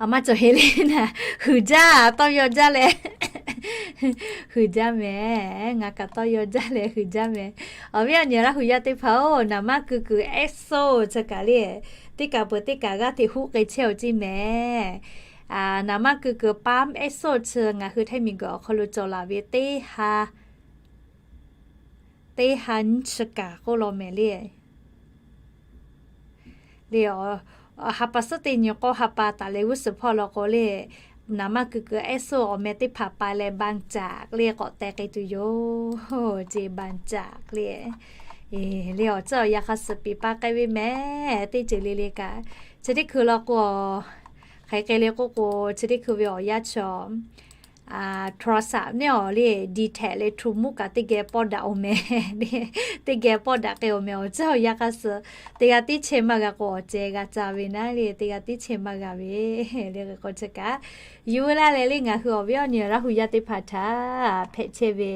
A maˇ cawˬ heˆ le naˉ, huiˍ jaˇ, tawˇ yaw jaˇ leh huiˍ jaˇ mehˍ. Ngaˬ kaꞈ tawˇ yaw jaˇ leh huiˍ jaˇ mehˍ. Awˬ viˉ awˬ nyi Laˇ huˍ yaˇ teˇ hpaˍ-oˬ, naˍ manˇ kuiˬ kuiˬ Exo chi kaꞈ le, teˇ kaꞈ peuˬ teˇ kaꞈ g'aˇ hteꞈ huˆ k'ai chehˇ-oˬ ceˇ mehˍ. Naˍ manˇ kuiˬ kuiˬ Palm Exo chi ngaˬ hui ไทย miˬguiˬ awˬ hk'aw lo cawˬ laˬ ve teˇ ha teˇ ha nyiˇ chi kaꞈ k'oˆ law mehˍ le. Le, ha pa suhˉ teˇ nyi k'awˇ ha pa taˍ leh g'uˇ suhˍ hpawˇ law k'o le, naˍ manˇ kuiˬ kuiˬ Exo awˬ meh teˇ hpaˍ pa leh บางจาก le k'awꞈ teh k'ai tuˬ yoˬ ce, บางจาก le. Le awˬ tcuhˉ awˬ yanˇ hk'a suh piˍ pa k'ai ve mehˍ, teˇ ceuˬ le le kaꞈ. Chi teˇ hkui law k'o, hk'aˬ hk'e k'ai le k'oˆ k'o, chi teˇ hkui ve awˬ yanˇ chaw โทรศัพท์ neˇ awˬ le, D-Tab leh True Move kaꞈ teˇ geh pawˇ daꞈ-oˬ mehˍ. Teˇ geh pawˇ daꞈ k'ai-oˬ mehˍ. Awˬ tcuhˉ awˬ yanˇ hk'a suh teˇ g'aˇ tiˉ chehˇ maˇ g'a k'o, awˬ ceh g'a ca ve naˉ le, teˇ g'aˇ tiˉ chehˇ maˇ g'a ve le. Hk'e k'o chi kaꞈ yuˬ ve laˇ leh le, ngaˬ hui awˬ viˉ awˬ nyi Laˇ huˍ yaˇ teˇ hpaˍ htaꞈ hpehꞈ chehˇ ve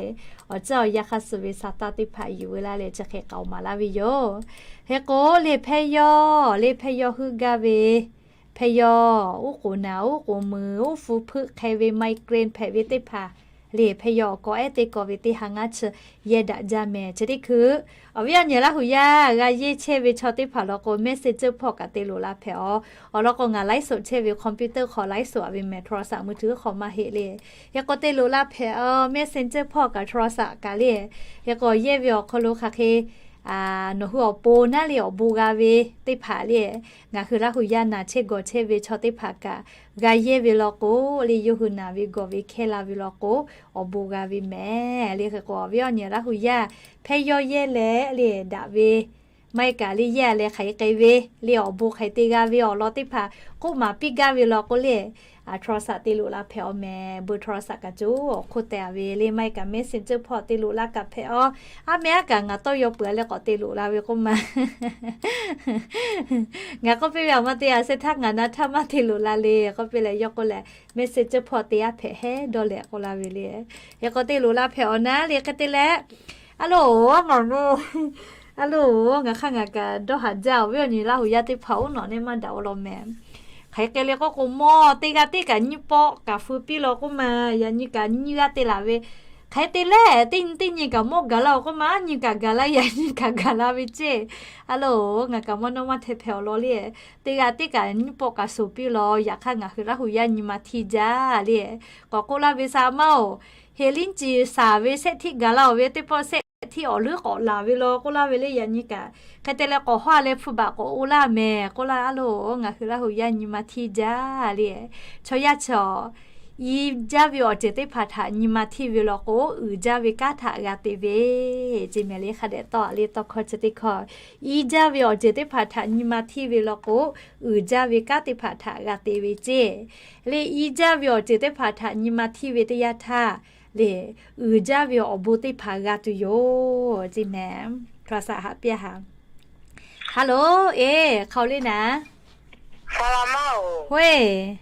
awˬ tcuhˉ awˬ yanˇ hk'a suh ve sa taˇ teˇ hpaˍ yuˬ ve laˇ leh chi hk'e k'aoˍ maˍ laˇ ve yoˬ. Hk'e k'o le, hpehˇ yawˇ le, hpehˇ yawˇ heuˆ gaˇ ve, hpehˇ yawˇ uˉ k'oˍ naˬ uˉ k'oˍ muiˬ uˉ hpu hpeuˆ hk'e ve ไมเกรน hpehꞈ ve teˇ hpaˍ le, hpehˇ yawˇ awˬ kawꞈ ehˉ teˇ kawꞈ ve teˇ ha ngaˇ chi yehˇ daꞈ jaˇ mehˍ. Chi teˇ hkui awˬ viˉ awˬ nyi Laˇ huˍ yaˇ g'a yehˇ chehˇ ve chaw teˇ hpaˍ law k'o, message พอร์ต kaꞈ te loꞈ la hpehꞈ-oˬ. Awˬ lawn k'o, ngaˬ ไลฟ์สด chehˇ ve computer hk'aw ไลฟ์สด a ve mehˍ, โทรศัพท์มือถือ hk'aw maˇ heˆ le. Hk'e k'o te loꞈ la hpehꞈ-oˬ, messenger พอร์ต kaꞈ โทรศัพท์ kaꞈ le. Hk'e k'o yehˇ ve awˬ hk'aw lo hk'aˬ hk'e nawˬ hui awˬ pon naˉ le, awˬ bon g'a ve teˇ hpaˍ le, ngaˬ hui Laˇ huˍ yaˇ naˬ chehˇ gawˬ chehˇ ve chaw teˇ hpaˍ kaꞈ g'a yehˇ ve law k'o le, yawˇ hui naˬ ve gawˬ ve hkehˇ la ve law k'o, awˬ bon g'a ve mehˍ le. Hk'e k'o awˬ viˉ awˬ nyi Laˇ huˍ yaˇ hpehˇ yawˇ yehˇ leh le daꞈ ve maˇ heˆ kaꞈ le, yehˇ leh hk'aˬ hk'e k'ai ve le, awˬ bon hk'aˬ hk'e te g'a ve awˬ lawn teˇ hpaˍ k'oˆ maˍ piˇ gaˇ ve law k'o le, โทรศัพท์ te loꞈ la hpehꞈ-aw mehˍ. เบอร์โทรศัพท์ kaꞈ co awˬ hk'oˆ teh-a ve le, maˇ heˆ kaꞈ Messenger hpawˇ te loꞈ la kaꞈ hpehꞈ-aw. A mehˍ a kaꞈ ngaˬ tawˇ yaw peuˬ-a leh k'awꞈ te loꞈ la ve k'oˆ ma. Ngaˬ k'oˆ piˇ ve, Awˬ ma te-a sheh htaˇ ngaˬ na htaˇ maˇ te loꞈ la le k'oˆ piˇ leh, yawˇ k'oˆ leh, Messenger hpawˇ te-a hpehꞈ hehˉ dawˇ leh k'oˆ la ve le. Hk'e k'awꞈ te loꞈ la hpehꞈ-aw naˉ le hk'e te leh, a loˬ, a maˬ lo, a loˬ, ngaˬ hk'aˇ ngaˬ kaꞈ dawˇ haˍ jaˇ-oˬ ve awˬ nyi Laˇ huˍ yaˇ teˇ hpaˍ-oˬ nawˬ neˇ maˇ daꞈ-o law mehˍ. Hk'e hk'e le k'oˆ k'o, mawˇ teˇ g'aˇ teˇ kaꞈ nyiˇ pawˆ kaꞈ feu piˇ law k'oˆ ma, yaꞈ nyi kaꞈ nyiˇ g'aˇ te laˬ ve. Hk'e te leh, teˇ nyi teˇ nyi kaꞈ mawˇ gaˬ laˇ-oˬ k'oˆ ma, a nyi kaꞈ gaˬ la, yaꞈ nyi kaꞈ gaˬ la ve ceˇ. A loˬ, ngaˬ kaꞈ maˇ nawˇ maˇ hteh hpehꞈ-aw law le. Teˇ g'aˇ teˇ kaꞈ nyiˇ pawˆ kaꞈ soˍ piˇ law, yaꞈ hk'aˇ ngaˬ hui Laˇ huˍ yaˇ nyi ma hteˇ jaˇ le. K'awꞈ k'oˆ laˇ ve, Saˍ laꞈ ma-oˬ, heˍ liˇ ciˍ saˍ ve shehˆ htiˆ gaˬ la-oˬ ve teˇ pawˆ shehˆ htiˆ awˬ leuˉ k'awꞈ laˬ ve law k'oˆ laˇ ve le. Yaꞈ nyi kaꞈ hk'e te leh k'awꞈ hawˇ leh hpu baꞈ k'awꞈ o laˇ mehˍ k'oˆ laˇ. A loˬ, ngaˬ hui Laˇ huˍ yaˇ nyi ma hteˇ jaˇ le. Chaw yaˇ chi-awˬ, iˉ jaˇ ve awˬ ceuˬ teˇ hpaˍ htaꞈ nyi ma hteˇ ve law k'o, uiˍ jaˇ ve kanˉ htaꞈ g'a te ve ceˇ mehˍ le. Hk'a dehꞈ tawˆ-a le, tawˇ hkawˇ chi teˇ hkawˇ, iˉ jaˇ ve awˬ ceuˬ teˇ hpaˍ htaꞈ nyi ma hteˇ ve law k'o, uiˍ jaˇ ve kanˉ teˇ hpaˍ htaꞈ g'a te ve ceˇ. Le iˉ jaˇ ve awˬ ceuˬ teˇ hpaˍ htaꞈ nyi ma hteˇ ve teˇ yanˇ htaˇ le, uiˍ jaˇ ve awˬ bon teˇ hpaˍ g'a tuˬ yoˬ ceˇ mehˍ. Hk'a shaꞈ haꞈ piˇ-a haꞈ. Hello, eˬ, hk'aw le naˍ. Saˍ laꞈ ma-oˬ,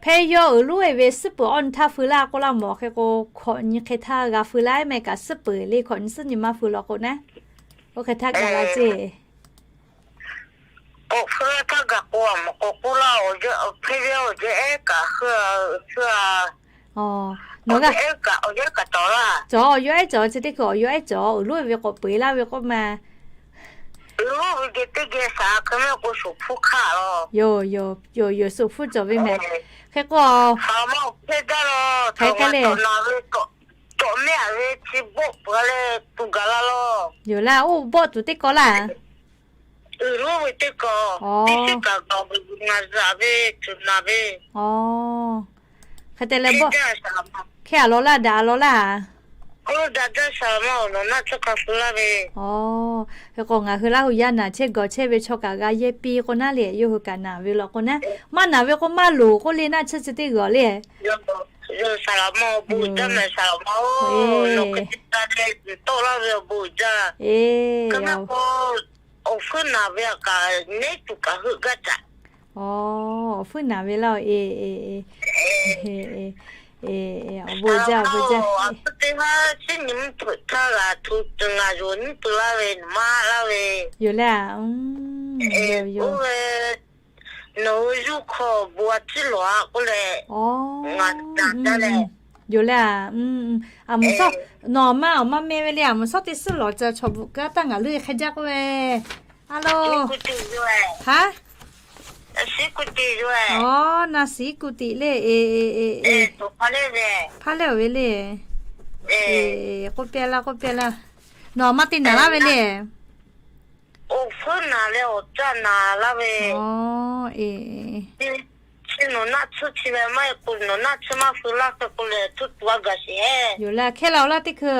hpehˇ yawˇ uiˍ lonˉ ve suhˉ peuˬ awˇ nyi htaˇ feu laˇ k'oˆ laˇ mawˬ. Hk'e k'o, hkawꞈ nyi hk'e htaˇ g'a feu laˇ maˇ heˆ kaꞈ, suhˉ peuˬ le, hkawꞈ nyi suhˉ nyi maˇ feu law k'o naˉ, oˇ hk'e htaˇ gaˬ la ceˇ. K'awꞈ hpu laˇ htaˇ gaˬ k'o, a maˬ k'awꞈ k'oˆ laˇ, hpehˇ ve awˬ jehˇ ehˉ kaꞈ heuˆ, heuˆ-a. Nawˬ g'a, awˬ yawˇ ehˉ cawˬ, chi teˇ hkui awˬ yawˇ ehˉ cawˬ uiˍ lonˉ ve k'awꞈ peu-eˬ laˇ ve k'oˆ ma. Uiˍ lonˉ ve geh teˇ geh shaˍ hk'e maˇ k'o, shuˍ hpuˇ hk'aˆ laˬ. Yoˬ, yoˬ, yoˬ, shuˍ hpuˇ cawˬ ve mehˍ. Hk'e k'o, hk'e k'o le, cawˬ mehˆ-a ve chi bawˆ peuˬ-a leh tuˬ gaˬ la laˇ. Yoˬ laˇ, oˇ bawˆ tuˬ teˇ kawˆ laˇ. Uiˍ lonˉ ve teˇ kawˆ, teˇ shiˉ kaꞈ gaˬ ve, ngaˬ zaꞈ ve tuˬ naˬ ve. Hk'e te leh, hkehˇ-a law laˇ, daꞈ-a law laˇ. Oˇ, daꞈ jaˇ saˍ laꞈ ma-oˬ, nawˬ naˆ tsuhˇ hk'a feu laˇ ve. Hk'e k'o, ngaˬ hui Laˇ huˍ yaˇ naˬ chehˇ gawˬ chehˇ ve chaw kaꞈ g'a yehˇ piˇ k'o naˉ le, yawˇ hui kaꞈ naˬ ve law k'o naˉ, maˇ naˬ ve k'o maˇ loˍ k'oˆ le, naˆ tsuhˇ chi teˇ g'aˬ le. Saˍ laꞈ ma awˬ bon uiˍ jaˇ mehˍ, saˍ laꞈ ma-oˬ, nawˬ hk'e te taˇ leh tawˆ laˇ ve awˬ bon uiˍ jaˇ. Ka maˇ k'o, awˬ fuiˉ naˬ ve a kaꞈ neˉ tuˬ kaꞈ heuˆ gaˇ caꞈ. Awˬ fuiˉ naˬ ve laˇ-oˬ, e, e, e, awˬ bon jaˇ, awˬ bon jaˇ. Teˇ haˉ shiˉ nyi mvuhˇ hpeuꞈ htaˇ g'a tuˬ ngaˬ yoˬ nyiˇ pui laˇ ve, nawˬ maˇ laˇ ve. Yoˬ le, oˇ ve, nawˬ hui yuˇ hk'aw bon a ciˉ lawˬ-a k'oˆ leh, ngaˬ daꞈ jaˇ leh. Yoˬ le, a, nawˬ maˇ awˬ maˇ meh ve le, a, mvuhˇ shawˉ teˇ suhˉ lawˬ ca chaw bvuhꞈ kaˉ taˇ ngaˬ leuˇ hk'e jaˇ k'oˆ ve. A lo, ha, aˬ, na shiˉ kuˬ tiꞈ le, e, e, e, hpaˇ lehˇ-oˬ ve le. K'oˆ piˇ laˇ, k'oˆ piˇ laˇ. Nawˬ maˇ te naˬ laˇ ve le. Awˬ fuiˉ naˬ leh awˬ caˇ naˬ laˇ ve. Chi nawˬ naˆ tsuhˇ chi ve maˇ heˆ k'o, nawˬ naˆ tsuhˇ maˇ feu laˇ hk'e k'oˆ leh tuˉ tu a gaˬ sheˍ. Yoˬ le, hkehˇ la-oˬ laˇ teˇ hkui.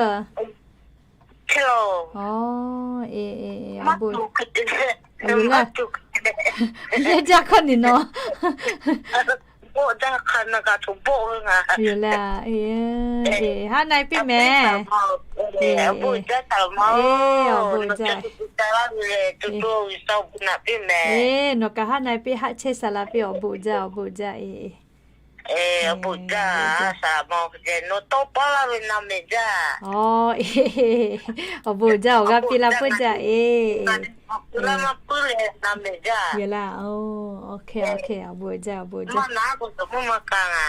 Hkehˇ la-oˬ. Maˇ tuˬ hk'e te leh, maˇ tuˬ hk'e te leh, yehˇ jaˇ hkawˇ ni nawˬ. Bawˆ jaˇ hk'a na kaꞈ tuˬ bawˆ ve ngaˬ. Yoˬ le, haˉ na-e piˇ mehˍ. Awˬ bon jaˇ, awˬ bon jaˇ. Nawˬ kaꞈ haˉ na-e piˇ haˆ chehˇ saˍ laˍ piˇ, awˬ bon jaˇ, awˬ bon jaˇ. Awˬ bon jaˇ, saˍ laˍ ma, nawˬ tawˇ paˉ laˇ ve na mehˍ jaˇ. Awˬ bon jaˇ, awˬ g'aˇ piˇ laˇ peuˬ jaˇ e. Yoˬ laˇ, awˬ bon jaˇ, awˬ bon jaˇ.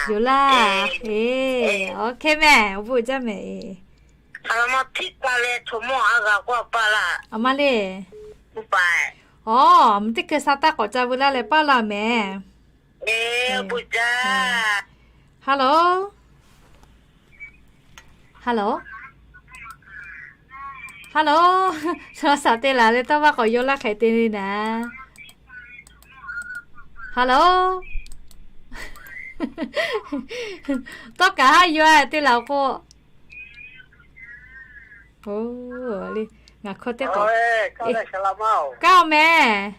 Yoˬ laˇ, e, awˬ hk'e mehˍ, awˬ bon jaˇ mehˍ e. Aˬ ma le. Awˬ, mvuhˇ teˇ hkui sa taˇ k'awꞈ ca veu laˇ leh paˇ la mehˍ. Hello, hello, hello, shaˍ te laˬ leh tawˇ maˇ k'awꞈ yaw laˇ hk'e te le naˍ. Hello, tawˇ kaꞈ haˉ yaw te laˬ k'o. Ngaˬ hkawˇ teˇ k'awꞈ kaˇ-oˬ mehˍ.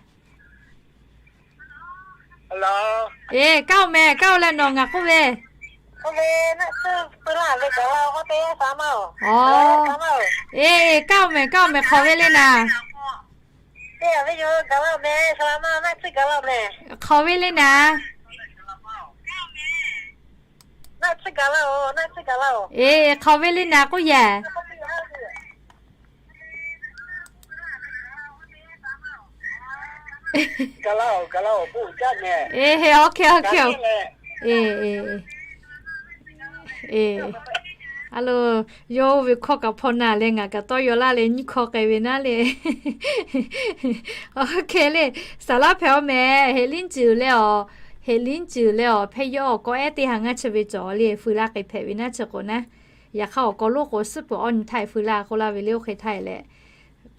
Eˬ, kaˇ-oˬ mehˍ, kaˇ-oˬ leh nawˬ ngaˬ k'oˆ ve. Aˬ, eˬ, kaˇ-oˬ mehˍ, kaˇ-oˬ mehˍ, hk'awꞈ ve le naˍ. Hk'awꞈ ve le naˍ. Eˬ, hk'awꞈ ve le naˍ k'oˆ yehˬ. Eˬ, OK, OK. Eˬ, eˬ, eˬ. A lo, yawˇ ve hkawˇ kaꞈ hpaw naˍ leh ngaˬ kaꞈ tawˇ yaw laˇ leh nyiˇ hkawˇ k'ai ve naˉ le. OK le, saˍ laˇ hpehꞈ-oˬ mehˍ, heˍ liˉ cuˬ leh awˬ, heˍ liˉ cuˬ leh awˬ hpehˇ yawˇ awˬ kawˇ ehˉ teˇ ha ngaˇ chi ve cawˬ le, feu laˇ k'ai hpehꞈ ve naˉ chi k'o naˉ. Yaꞈ hk'aˇ awˬ kawˇ lonˉ k'o suhˉ peuˬ awˇ nyi htaˇ feu laˇ k'oˆ laˇ ve le, oˇ hk'e htaˇ leh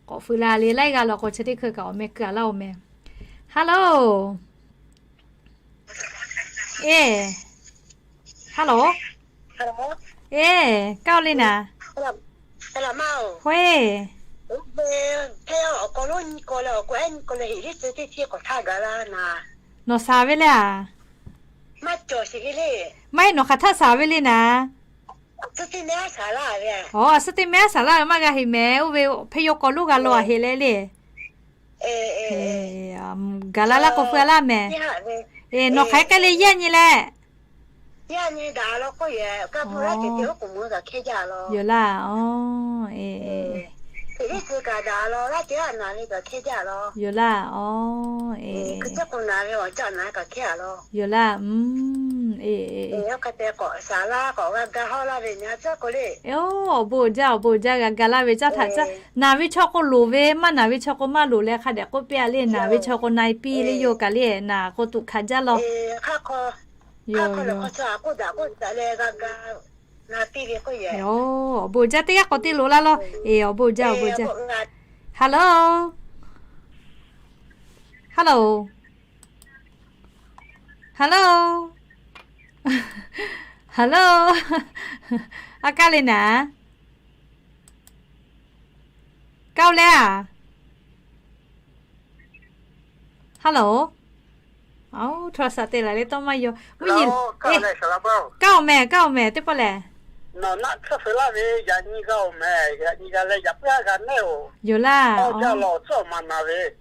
k'awꞈ feu laˇ le, laiˉ g'aˇ la k'o chi teˇ hkui kaꞈ awˬ meh keu-a laˇ-oˬ mehˍ. Hello. Eˬ, hello. Eˬ, kaˇ-oˬ le naˍ. Hoˆ-e. Nawˬ shaˍ ve le a? Maˇ heˆ, nawˬ hk'aˬ htaˆ shaˍ ve le naˍ. Aˬ, suhˉ teˇ mehˉ aˉ shaˍ laˇ ve maˇ g'a heˆ mehˍ, oˇ ve hpehˇ yawˇ k'awꞈ lonˉ g'a law a heˆ leh le. Gaˬ la laˇ k'o feu-a laˇ mehˍ. Eˬ, nawˬ hk'aˬ hk'e k'ai le yaˇ nyi leh. Yoˬ laˇ, oˬ, eˬ, yoˬ laˇ, oˬ, eˬ, yoˬ laˇ, mm, eˬ, eˬ, oˇ, awˬ bon uiˍ jaˇ, awˬ bon uiˍ jaˇ, g'a ga laˇ ve caˇ htaꞈ caˇ. Naˬ ve chaw k'o loˍ ve, maˇ naˬ ve chaw k'o maˇ loˍ leh hk'a dehꞈ k'oˆ piˇ-a le, naˬ ve chaw k'o na-e piˇ le yoˬ kaꞈ le, naˬ k'o tuꞈ hkanˍ jaˇ law. Yoˬ, yoˬ. Awˬ bon uiˍ jaˇ, teˇ g'aˇ k'awꞈ te loˍ laˇ law. Eˬ, awˬ bon uiˍ jaˇ, awˬ bon uiˍ jaˇ, awˬ bon uiˍ jaˇ. Hello, hello, hello, hello. A kaˇ le naˍ. Kaˇ-oˬ leh a. Hello. Aˬ, โทรศัพท์ te laˬ leh tawˇ maˇ yaw. Mvuhˇ yeˬ, kaˇ-oˬ mehˍ, kaˇ-oˬ mehˍ, teˇ pawˆ lehˬ. Yoˬ laˇ,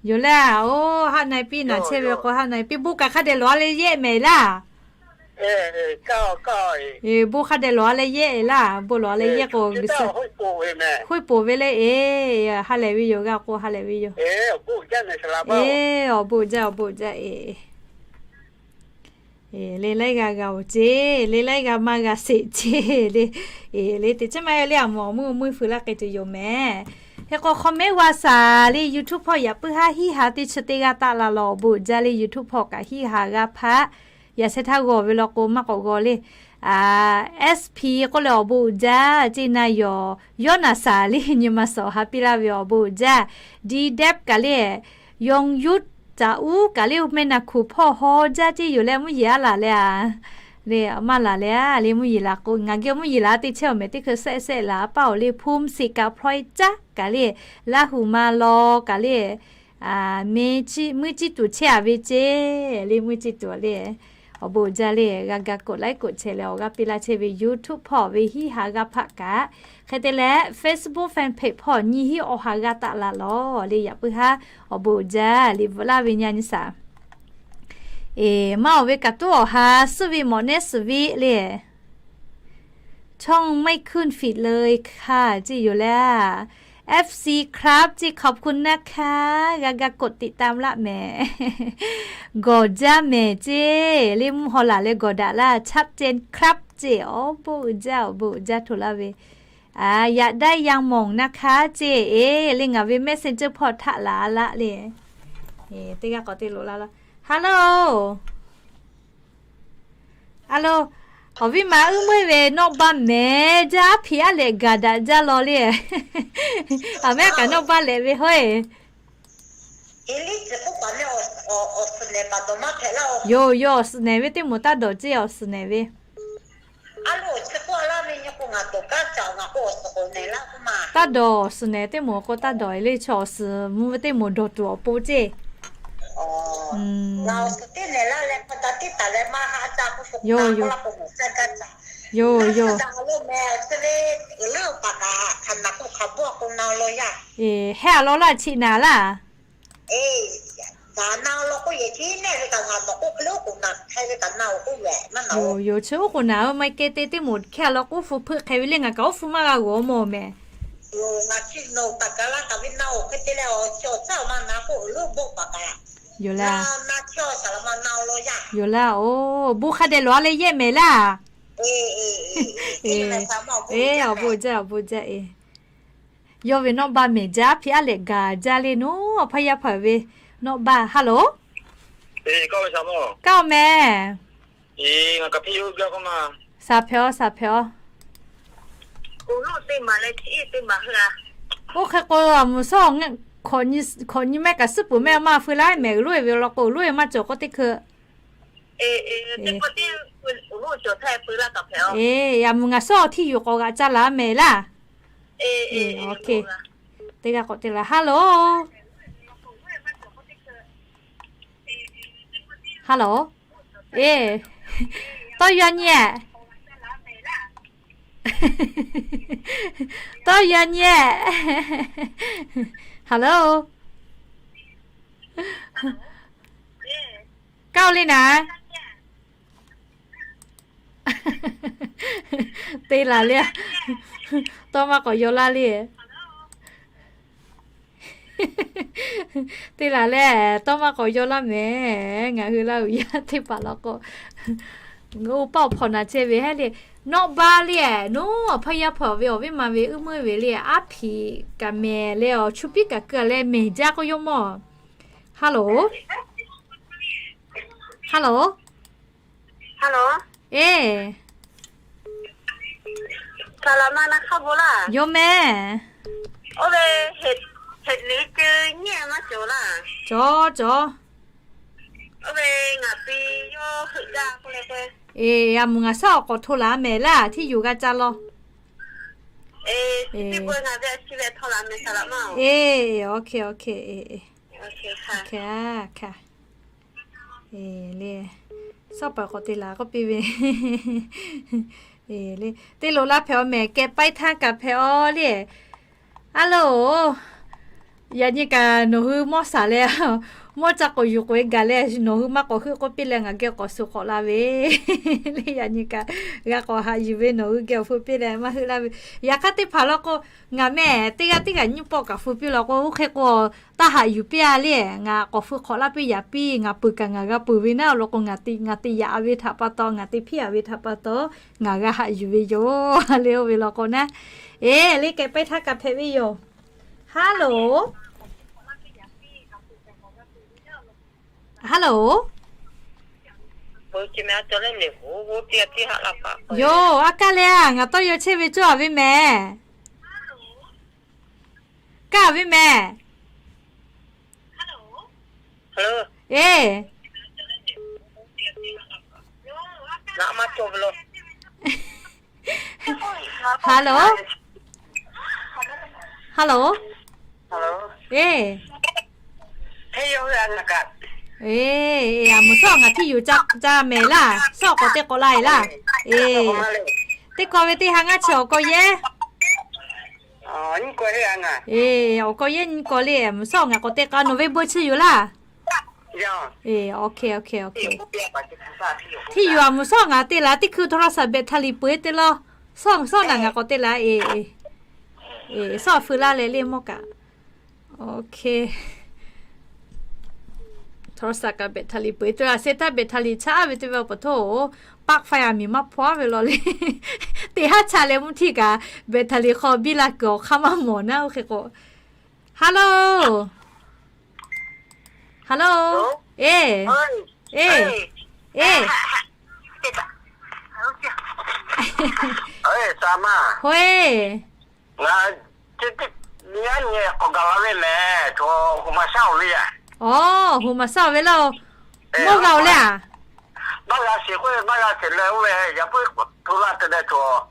yoˬ laˇ, oˬ, haˆ na-e piˇ naˍ chehˇ ve k'o haˆ na-e piˇ, bon kaꞈ hk'a dehꞈ loˍ-a leh yehˆ mehˍ laˇ. Bon hk'a dehꞈ loˍ-a leh yehˆ laˇ, bon loˍ-a leh yehˆ k'o, hoˆ poˍ ve le, eˬ, ha lehˬ ve yoˬ, g'a k'o ha lehˬ ve yoˬ. Eˬ, awˬ bon uiˍ jaˇ, awˬ bon uiˍ jaˇ, awˬ bon uiˍ jaˇ, eˬ. Eˬ, le laiˉ g'a g'a-oˬ ceˇ, le laiˉ g'a maˇ g'a sheˍ ceˇ le. Eˬ, le teꞈ chiˉ maˇ heˆ le, a mawˬ meuˇ meuˇ feu laˇ k'ai tuˬ yoˬ mehˍ. Hk'e k'o, hk'awꞈ mehˉ g'a shaˍ le, YouTube hpawˇ yaꞈ puiˉ haˉ hiˉ ha teˇ chi teˇ g'aˇ taˆ la lawˬ, awˬ bon uiˍ jaˇ le, YouTube hpawˇ kaꞈ hiˉ ha g'a hpaˆ. Yaꞈ sheh htaˇ g'awˬ ve law k'o maˇ k'awꞈ g'awˬ le. SP k'oˆ leh awˬ bon uiˍ jaˇ ceˇ na yawˬ, yawˇ naˍ shaˍ le nyi ma shawˍ ha piˇ laˇ ve awˬ bon uiˍ jaˇ. Dee Dep kaꞈ le, Yawˇ yuˇ caꞈ uˉ kaꞈ le, meh naˬ hkuˬ hpawˇ haw jaˇ ceˇ yoˬ leh mvuhˇ yeˬ aˉ laˬ leh a. Le maˇ laˬ leh a, le mvuhˇ yeˬ laˬ k'o ngaˬ geh mvuhˇ yeˬ laˬ teˇ chehˇ awˬ mehˍ teˇ hkui shehˆ shehˆ laˬ paˇ-oˬ le, Phum Siˍ kaꞈ Hpawˇ-e caˉ kaꞈ le, Laˇ huˍ ma law kaꞈ le, mvuhˇ ciˇ tuˬ chehˇ-a ve ceˇ le, mvuhˇ ciˇ tuˬ le. Awˬ bon uiˍ jaˇ le, g'a ga กดไลค์ กดแชร์ leh awˬ g'aˇ piˇ laˇ chehˇ ve YouTube hpawˇ ve hiˉ ha g'aˇ hpaˆ kaꞈ, hk'e te leh Facebook fan page hpawˇ nyiˇ hiˉ awˬ ha g'aˇ taˆ la lawˬ le, yaꞈ puiˉ haˉ awˬ bon uiˍ jaˇ le bvuhꞈ laˇ ve nyi a nyi shaˍ. Eˬ, maˇ awˬ ve kaꞈ tuˉ awˬ ha suhˉ ve mawꞈ nehˉ suhˍ ve le. ช่องไม่ขึ้นฟีดเลยค่ะ ceˇ yoˬ leh a. FC Club ceˇ ขอบคุณนะคะ g'a ga กดติดตาม laˇ mehˍ. Gawˬ jaˇ mehˍ ceˇ le, mvuhˇ haw laˬ leh gawˬ daꞈ laˇ, ชัดเจนครับ ceˇ. Awˬ bon uiˍ jaˇ, awˬ bon uiˍ jaˇ htoꞈ laˇ ve. Yaꞈ daˇ yaˇ mawˬ naˇ hkaˉ ceˇ, eˬ le ngaˬ ve Messenger hpawˇ htaꞈ laˬ laˇ le. Teˇ g'aˇ k'awꞈ te loꞈ la laˇ. Hello. A lo, awˬ viˉ ma uiˉ meuˇ ve nawˇ baˆ mehˍ jaˇ, aˉ hpiꞈ aˉ lehꞈ gaˬ daꞈ jaˇ law le. Aˬ mehˉ kaꞈ nawˇ baˆ lehꞈ ve hawˉ-e. Yoˬ, yoˬ, awˬ suhˍ nehˍ ve teˇ moˍ taˇ dawˬ ceˇ, awˬ suhˍ nehˍ ve. Taˇ dawˬ, awˬ suhˍ nehˍ teˇ moˍ k'o taˇ dawˬ le, chaw awˬ suhˍ mvuh ve teˇ moˍ dawˬ tuˬ awˬ pon ceˇ. Yoˬ, yoˬ. Yoˬ, yoˬ. Heh a law laˇ chi naˍ laˇ. Yoˬ, yoˬ, chi oˉ k'oˍ naˍ, maˇ kehˬ te teˇ moˍ heh a law k'o, oˉ hpu hpeuˆ hk'e ve le, ngaˬ kaꞈ oˉ hpu maˇ g'a g'awˬ mawˬ mehˍ. Yoˬ laˇ. Yoˬ laˇ. Oˬ, bon hk'a dehꞈ lawˬ a leh yehˇ mehˍ laˇ. Eˬ, awˬ bon jaˇ, awˬ bon jaˇ e. Yawˇ ve nawˇ baˇ mehˍ jaˇ, hpiˇ aˉ lehꞈ gaˬ jaˇ le naˉ, awˬ hpaˇ yaˇ hpaˍ ve nawˇ baˇ. Hello. Kaˇ-oˬ mehˍ. Saˍ hpehꞈ-aˬ, saˍ hpehꞈ-aˬ. Oˇ hk'e k'o, a mvuhˬ shawˉ hkawꞈ nyi mehˆ kaꞈ suhˉ peuˬ mehˆ maˇ feu laˇ mehˍ, uiˍ loˉ-e ve law k'o, uiˍ loˉ-e maˇ cawˬ k'o teˇ hkui. Eˬ, a mvuhˬ ngaˬ shawˉ hteˇ yuˬ k'awꞈ g'aꞈ ca laˬ mehˍ laˇ. Eˬ, teˇ g'aˇ k'awꞈ te laˬ. Hello. Hello. Eˬ, tawˇ yaw nyi-ehˬ. Tawˇ yaw nyi-ehˬ. Hello. Kaˇ-oˬ le naˍ. Te laˬ le. Tawˇ maˇ k'awꞈ yaw laˇ le. Te laˬ leh, tawˇ maˇ k'awꞈ yaw laˇ mehˍ. Ngaˬ hui Laˇ huˍ yaˇ teˇ hpaˍ law k'o, oˇ paˆ awˬ hpawnˬ naˍ ceh ve hehˉ le. Nawˆ baˇ le, nawˬ awˬ hpaˇ yaˇ hpaˍ ve awˬ viˉ ma ve uiˍ meuˇ ve le, aˉ hpiꞈ kaꞈ mehˍ leh, awˬ chu piˉ kaꞈ keu leh mehˍ jaˇ k'oˆ yawˇ mawˬ. Hello. Hello. Eˬ. Yawˇ mehˍ. Cawˬ, cawˬ. Eˬ, a mvuhˬ ngaˬ shaˉ awˬ k'awꞈ hto laˬ mehˍ laˇ, hteˇ yuˬ g'a ca law. Eˬ, okay, okay, eˬ, eˬ. Eˬ le, shaˉ paˍ k'awꞈ te laˬ k'oˆ piˇ ve. Eˬ le, teˇ loꞈ la hpehꞈ-aw mehˍ, kehˬ paiˇ htaˇ kaꞈ hpehꞈ-aw le. Aˉ loˬ, yaꞈ nyi kaꞈ nawˬ hui mawˇ shaˍ leh, mawˇ ca k'awꞈ yuˬ k'oꞈ-e gaˬ leh, nawˬ hui maˇ k'awꞈ heuˆ k'oˆ piˇ leh, ngaˬ geh k'awꞈ suh k'awꞈ la ve le. Yaꞈ nyi kaꞈ g'a k'awꞈ haꞈ yuˬ ve, nawˬ hui geh awˬ hpu piˇ leh maˇ heuˆ laˇ ve. Yaꞈ hk'aˇ teˇ hpaˍ law k'o, ngaˬ mehˍ teˇ g'aˇ teˇ g'aˇ nyiˇ pawˆ kaꞈ hpu piˇ law k'o, oˇ hk'e k'o, taˇ haꞈ yuˬ piˇ-a le. Ngaˬ k'awꞈ hpu hk'awꞈ laˇ piˇ yaꞈ piˇ, ngaˬ peuˬ kaꞈ ngaˬ g'a peuˬ ve naˉ law k'o, ngaˬ te yaꞈ ve htaꞈ pa taw, ngaˬ te hpiˇ-a ve htaꞈ pa taw, ngaˬ g'a haꞈ yuˬ ve yoˬ le. Oˇ ve law k'o naˉ, eˬ le, kehˬ paiˇ htaˇ kaꞈ hpehꞈ ve yoˬ. Hello. Hello. Yoˬ, a kaˇ leh-a, ngaˬ tawˇ yaw chehˇ ve cawˇ-a ve mehˍ. Kaˇ ve mehˍ. Eˬ. Hello. Hello. Eˬ. Eˬ, a mvuhˬ shaˉ ngaˬ hteˇ yuˬ ca mehˍ laˇ, shaˉ k'awꞈ te k'awꞈ la-e laˇ. Eˬ, teˇ kaw ve teˇ ha ngaˇ chi awˬ kaw yehˇ. Eˬ, awˬ kaw yehˇ nyi kaw le, a mvuhˬ shaˉ ngaˬ k'awꞈ te k'a nawˬ ve bon chi yoˬ laˇ. Eˬ, okay, okay, okay. Hteˇ yuˬ a mvuhˬ shaˉ ngaˬ te laˇ, teˇ hkui โทรศัพท์ แบตเตอรี่ peuˬ-e te law. Shaˉ, shaˉ naˬ ngaˬ k'awꞈ te laˇ. Eˬ, eˬ, shaˉ feu laˇ leh le mawˇ kaꞈ. Okay. โทรศัพท์ kaꞈ แบตเตอรี่ peuˬ-e te laˇ, se htaˇ แบตเตอรี่ chaˇ ve teˇ ve pa taw, ปลั๊กไฟ a miˬ maˇ hpaw-a ve law le. Teˇ haˉ chaˇ leh mvuhˇ htiˇ kaꞈ แบตเตอรี่ hk'aw biˇ la kuiˬ awˬ hk'aˇ maˇ mawˬ naˉ, oˇ hk'e k'o. Hello. Hello. Eˬ, eˬ, eˬ. Hoi. Aˬ, โทรมาเช้า ve laˇ-oˬ. Mawˇ g'a-oˬ le-a. Maˇ g'a sheˍ k'oˆ ve, maˇ g'a sheˍ leh, oˇ ve yaꞈ puiˉ โทร laˇ te leh cawˬ.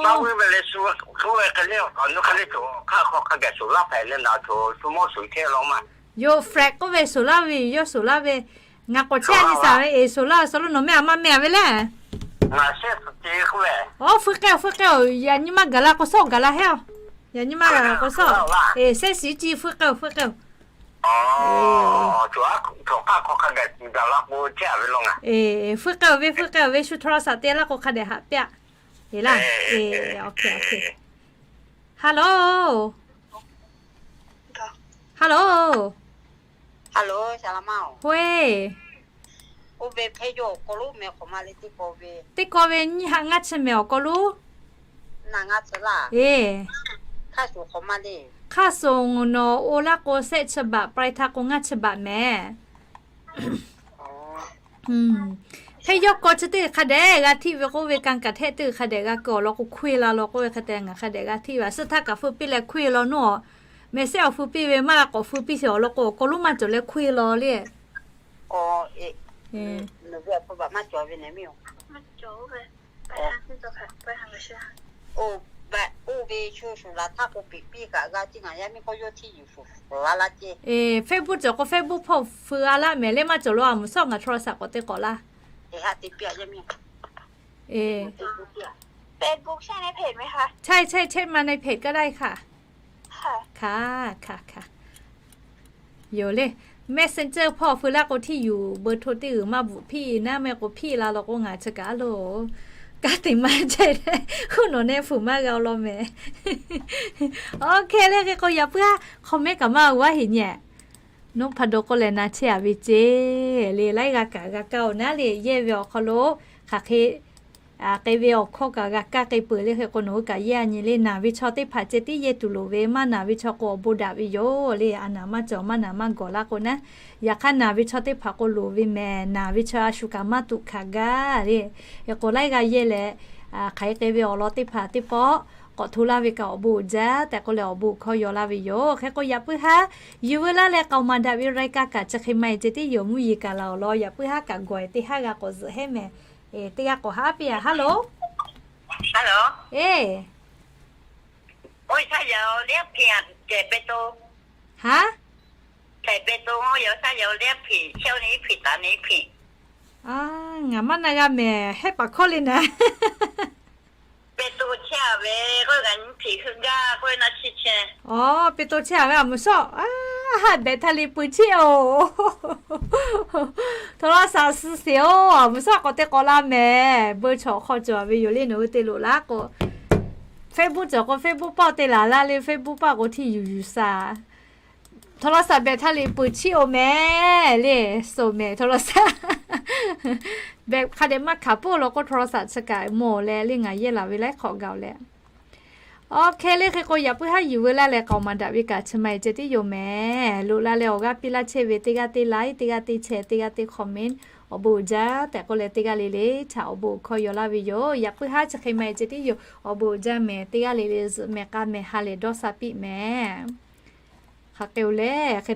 Maˇ ve ve leh shu, oˇ ve hk'e le, awˬ nu hk'e le cawˬ, hk'aˇ hk'aw hk'a gaˬ shuˍ laˇ hpehꞈ leh naˬ cawˬ, shu mawˇ shuˍ chehˇ law maˇ. Yoˬ, Fred k'oˆ ve, Soˍ laˇ ve, yawˇ Soˍ laˇ ve. Ngaˬ k'awꞈ chehˇ a nyi shaˍ ve, e, Soˍ laˇ, Soˍ laˇ, nawˬ mehˆ a maˇ mehˆ a ve le. Oˇ, fuiˉ k'ehˇ-oˬ, fuiˉ k'ehˇ-oˬ, yaꞈ nyi ma gaˬ la k'o, shawˉ gaˬ la hehˉ-oˬ. Yaꞈ nyi ma gaˬ la k'o, shawˉ. E, sehˉ shiˍ ci fuiˉ k'ehˇ-oˬ, fuiˉ k'ehˇ-oˬ. E, fuiˉ k'ehˇ-oˬ ve, fuiˉ k'ehˇ-oˬ ve, shu โทรศัพท์ te laˇ k'o hk'a dehꞈ haꞈ piˇ-a. E laˇ. E, OK, OK. Hello. Hello. Hello, Hoˇ-e. Teˇ kaw ve nyiˇ haꞈ ngaˇ chi mehˍ awˬ kaw lonˉ. E, hk'aˇ suh nawˬ oˇ laˇ k'o, sehˆ chi baꞈ, ปลายทาง k'o ngaˇ chi baꞈ mehˍ. Hk'e yawˇ kaw chi teˇ hk'a dehꞈ g'a hteˇ ve k'oˆ ve, กลางประเทศ teˇ hk'a dehꞈ g'a keu awˬ lawn k'o, hkuˇ-e la law k'oˆ ve hk'a dehꞈ ngaˬ hk'a dehꞈ g'a hteˇ ve. Suh htaˇ kaꞈ feu piˇ leh hkuˇ-e law nawˉ-oˬ. Mehˍ sehˉ awˬ feu piˇ ve maˇ g'a k'awꞈ feu piˇ sheˍ awˬ lawn k'o, awˬ kaw lonˉ maˇ cawˬ leh hkuˇ-e law le. Facebook cawˬ k'o Facebook hpawˇ feu a laˇ mehˍ le, maˇ cawˬ lo a mvuhˬ shawˉ ngaˬ โทรศัพท์ k'awꞈ te k'awꞈ laˇ. E, Facebook ใช่ไหม เพจไหมคะ ใช่ ใช่ เช็คมาในเพจก็ได้ค่ะ ค่ะ ค่ะ ค่ะ ค่ะ Yoˬ le, Messenger hpawˇ feu laˇ k'o, hteˇ yuˬ เบอร์โทร teˇ g'uiˬ maˇ bvuhꞈ piˇ naˉ meh k'o, piˇ la law k'o, ngaˬ chi kaꞈ a loˬ, kanˉ te maˇ chehˇ leh, huˉ nawˬ nehˆ fuiˍ maˇ g'a law mehˍ. OK le, hk'e k'o yaꞈ puiˉ haˉ comment kaꞈ maˇ g'a heˍ nyi. Nawˉ hpa daw k'oˆ leh na chehˇ a ve ceˇ le, laiˉ g'a kaꞈ g'a kaˇ-oˬ naˉ le, yehˇ ve awˬ hk'aw lo hk'aˬ hk'e k'ai ve awˬ hkawˇ kaꞈ g'a kaˇ k'ai peuˬ le. Hk'e k'o nawˬ hui kaꞈ yehˇ a nyi le, naˬ ve chaw teˇ hpaˍ ceh tiˉ yehˇ tuˬ loˍ ve, maˇ naˬ ve chaw k'o awˬ bon daꞈ ve yoˬ le. A naˬ maˇ cawˬ, maˇ naˬ maˇ gawˬ laˇ k'o naˉ, yaꞈ hk'aˇ naˬ ve chaw teˇ hpaˍ k'o loˍ ve mehˍ, naˬ ve chaw a shu kaꞈ maˇ tuꞈ hkanˍ gaˇ le. Hk'e k'o laiˉ g'a yehˇ leh, hk'aˬ hk'e k'ai ve awˬ lawn teˇ hpaˍ teˇ pawˆ k'awꞈ hto laˇ ve kaꞈ awˬ bon uiˍ jaˇ tehꞈ k'oˆ leh awˬ bon hkawˇ yaw laˇ ve yoˬ. Hk'e k'o yaꞈ puiˉ haˉ yuˬ veu laˇ leh k'aoˍ maˍ daꞈ ve รายการ kaꞈ chi hk'e maˇ heˆ ceh tiˉ yoˬ, mvuhˇ yeˬ kaꞈ laˬ awˬ lawn yaꞈ puiˉ haˉ kaꞈ gawˬ-e teˇ haˉ g'a k'awꞈ zuhꞈ hehˉ mehˍ. Teˇ g'aˇ k'awꞈ haˉ piˇ-a. Hello. Hello. E, haˉ, ngaˬ maˇ na g'a mehˍ, hehˉ paˍ hkawˇ le naˍ. Aˬ, เป็นตัว chehˇ-a ve a mvuhˬ shawˉ, a, haˉ behꞈ htaˇ le pui chiˆ-oˬ. โทรศัพท์ suh sheˍ-oˬ, a mvuhˬ shawˉ k'awꞈ te k'awꞈ la mehˍ. Beu chaw hk'aw cawˬ ve yoˬ le, nawˬ hui te loꞈ laˇ k'o, Facebook cawˬ k'o Facebook paˆ te laˬ laˇ le, Facebook paˆ k'o hteˇ yuˬ yuˬ shaˍ. โทรศัพท์ behꞈ htaˇ le pui chiˆ-oˬ mehˍ le, suh mehˍ โทรศัพท์. Behꞈ hk'a dehꞈ maˇ hkanˍ peuˬ law k'o โทรศัพท์ chi kaꞈ mawˬ leh le ngaˬ yehˇ laˬ ve laiˉ hk'awꞈ gaˬ-oˬ leh. OK le, hk'e k'o yaꞈ puiˉ haˉ yuˬ veu laˇ leh k'aoˍ maˍ daꞈ ve kaꞈ chi ma-e ceh tiˉ yoˬ mehˍ. Loꞈ la leh awˬ g'aˇ piˇ laˇ chehˇ ve teˇ g'aˇ teˇ like, teˇ g'aˇ teˇ share, teˇ g'aˇ teˇ comment, awˬ bon uiˍ jaˇ tehꞈ k'oˆ leh teˇ g'aˇ le le htaꞈ awˬ bon hkawˇ yaw laˇ ve yoˬ. Yaꞈ puiˉ haˉ chi hk'e ma-e ceh tiˉ yoˬ. Awˬ bon uiˍ jaˇ mehˍ, teˇ g'aˇ le le zuhꞈ mehˍ k'a mehˍ ha lehˬ dawˇ sha piˇ mehˍ. Hk'aˬ hk'e-oˬ le, hk'e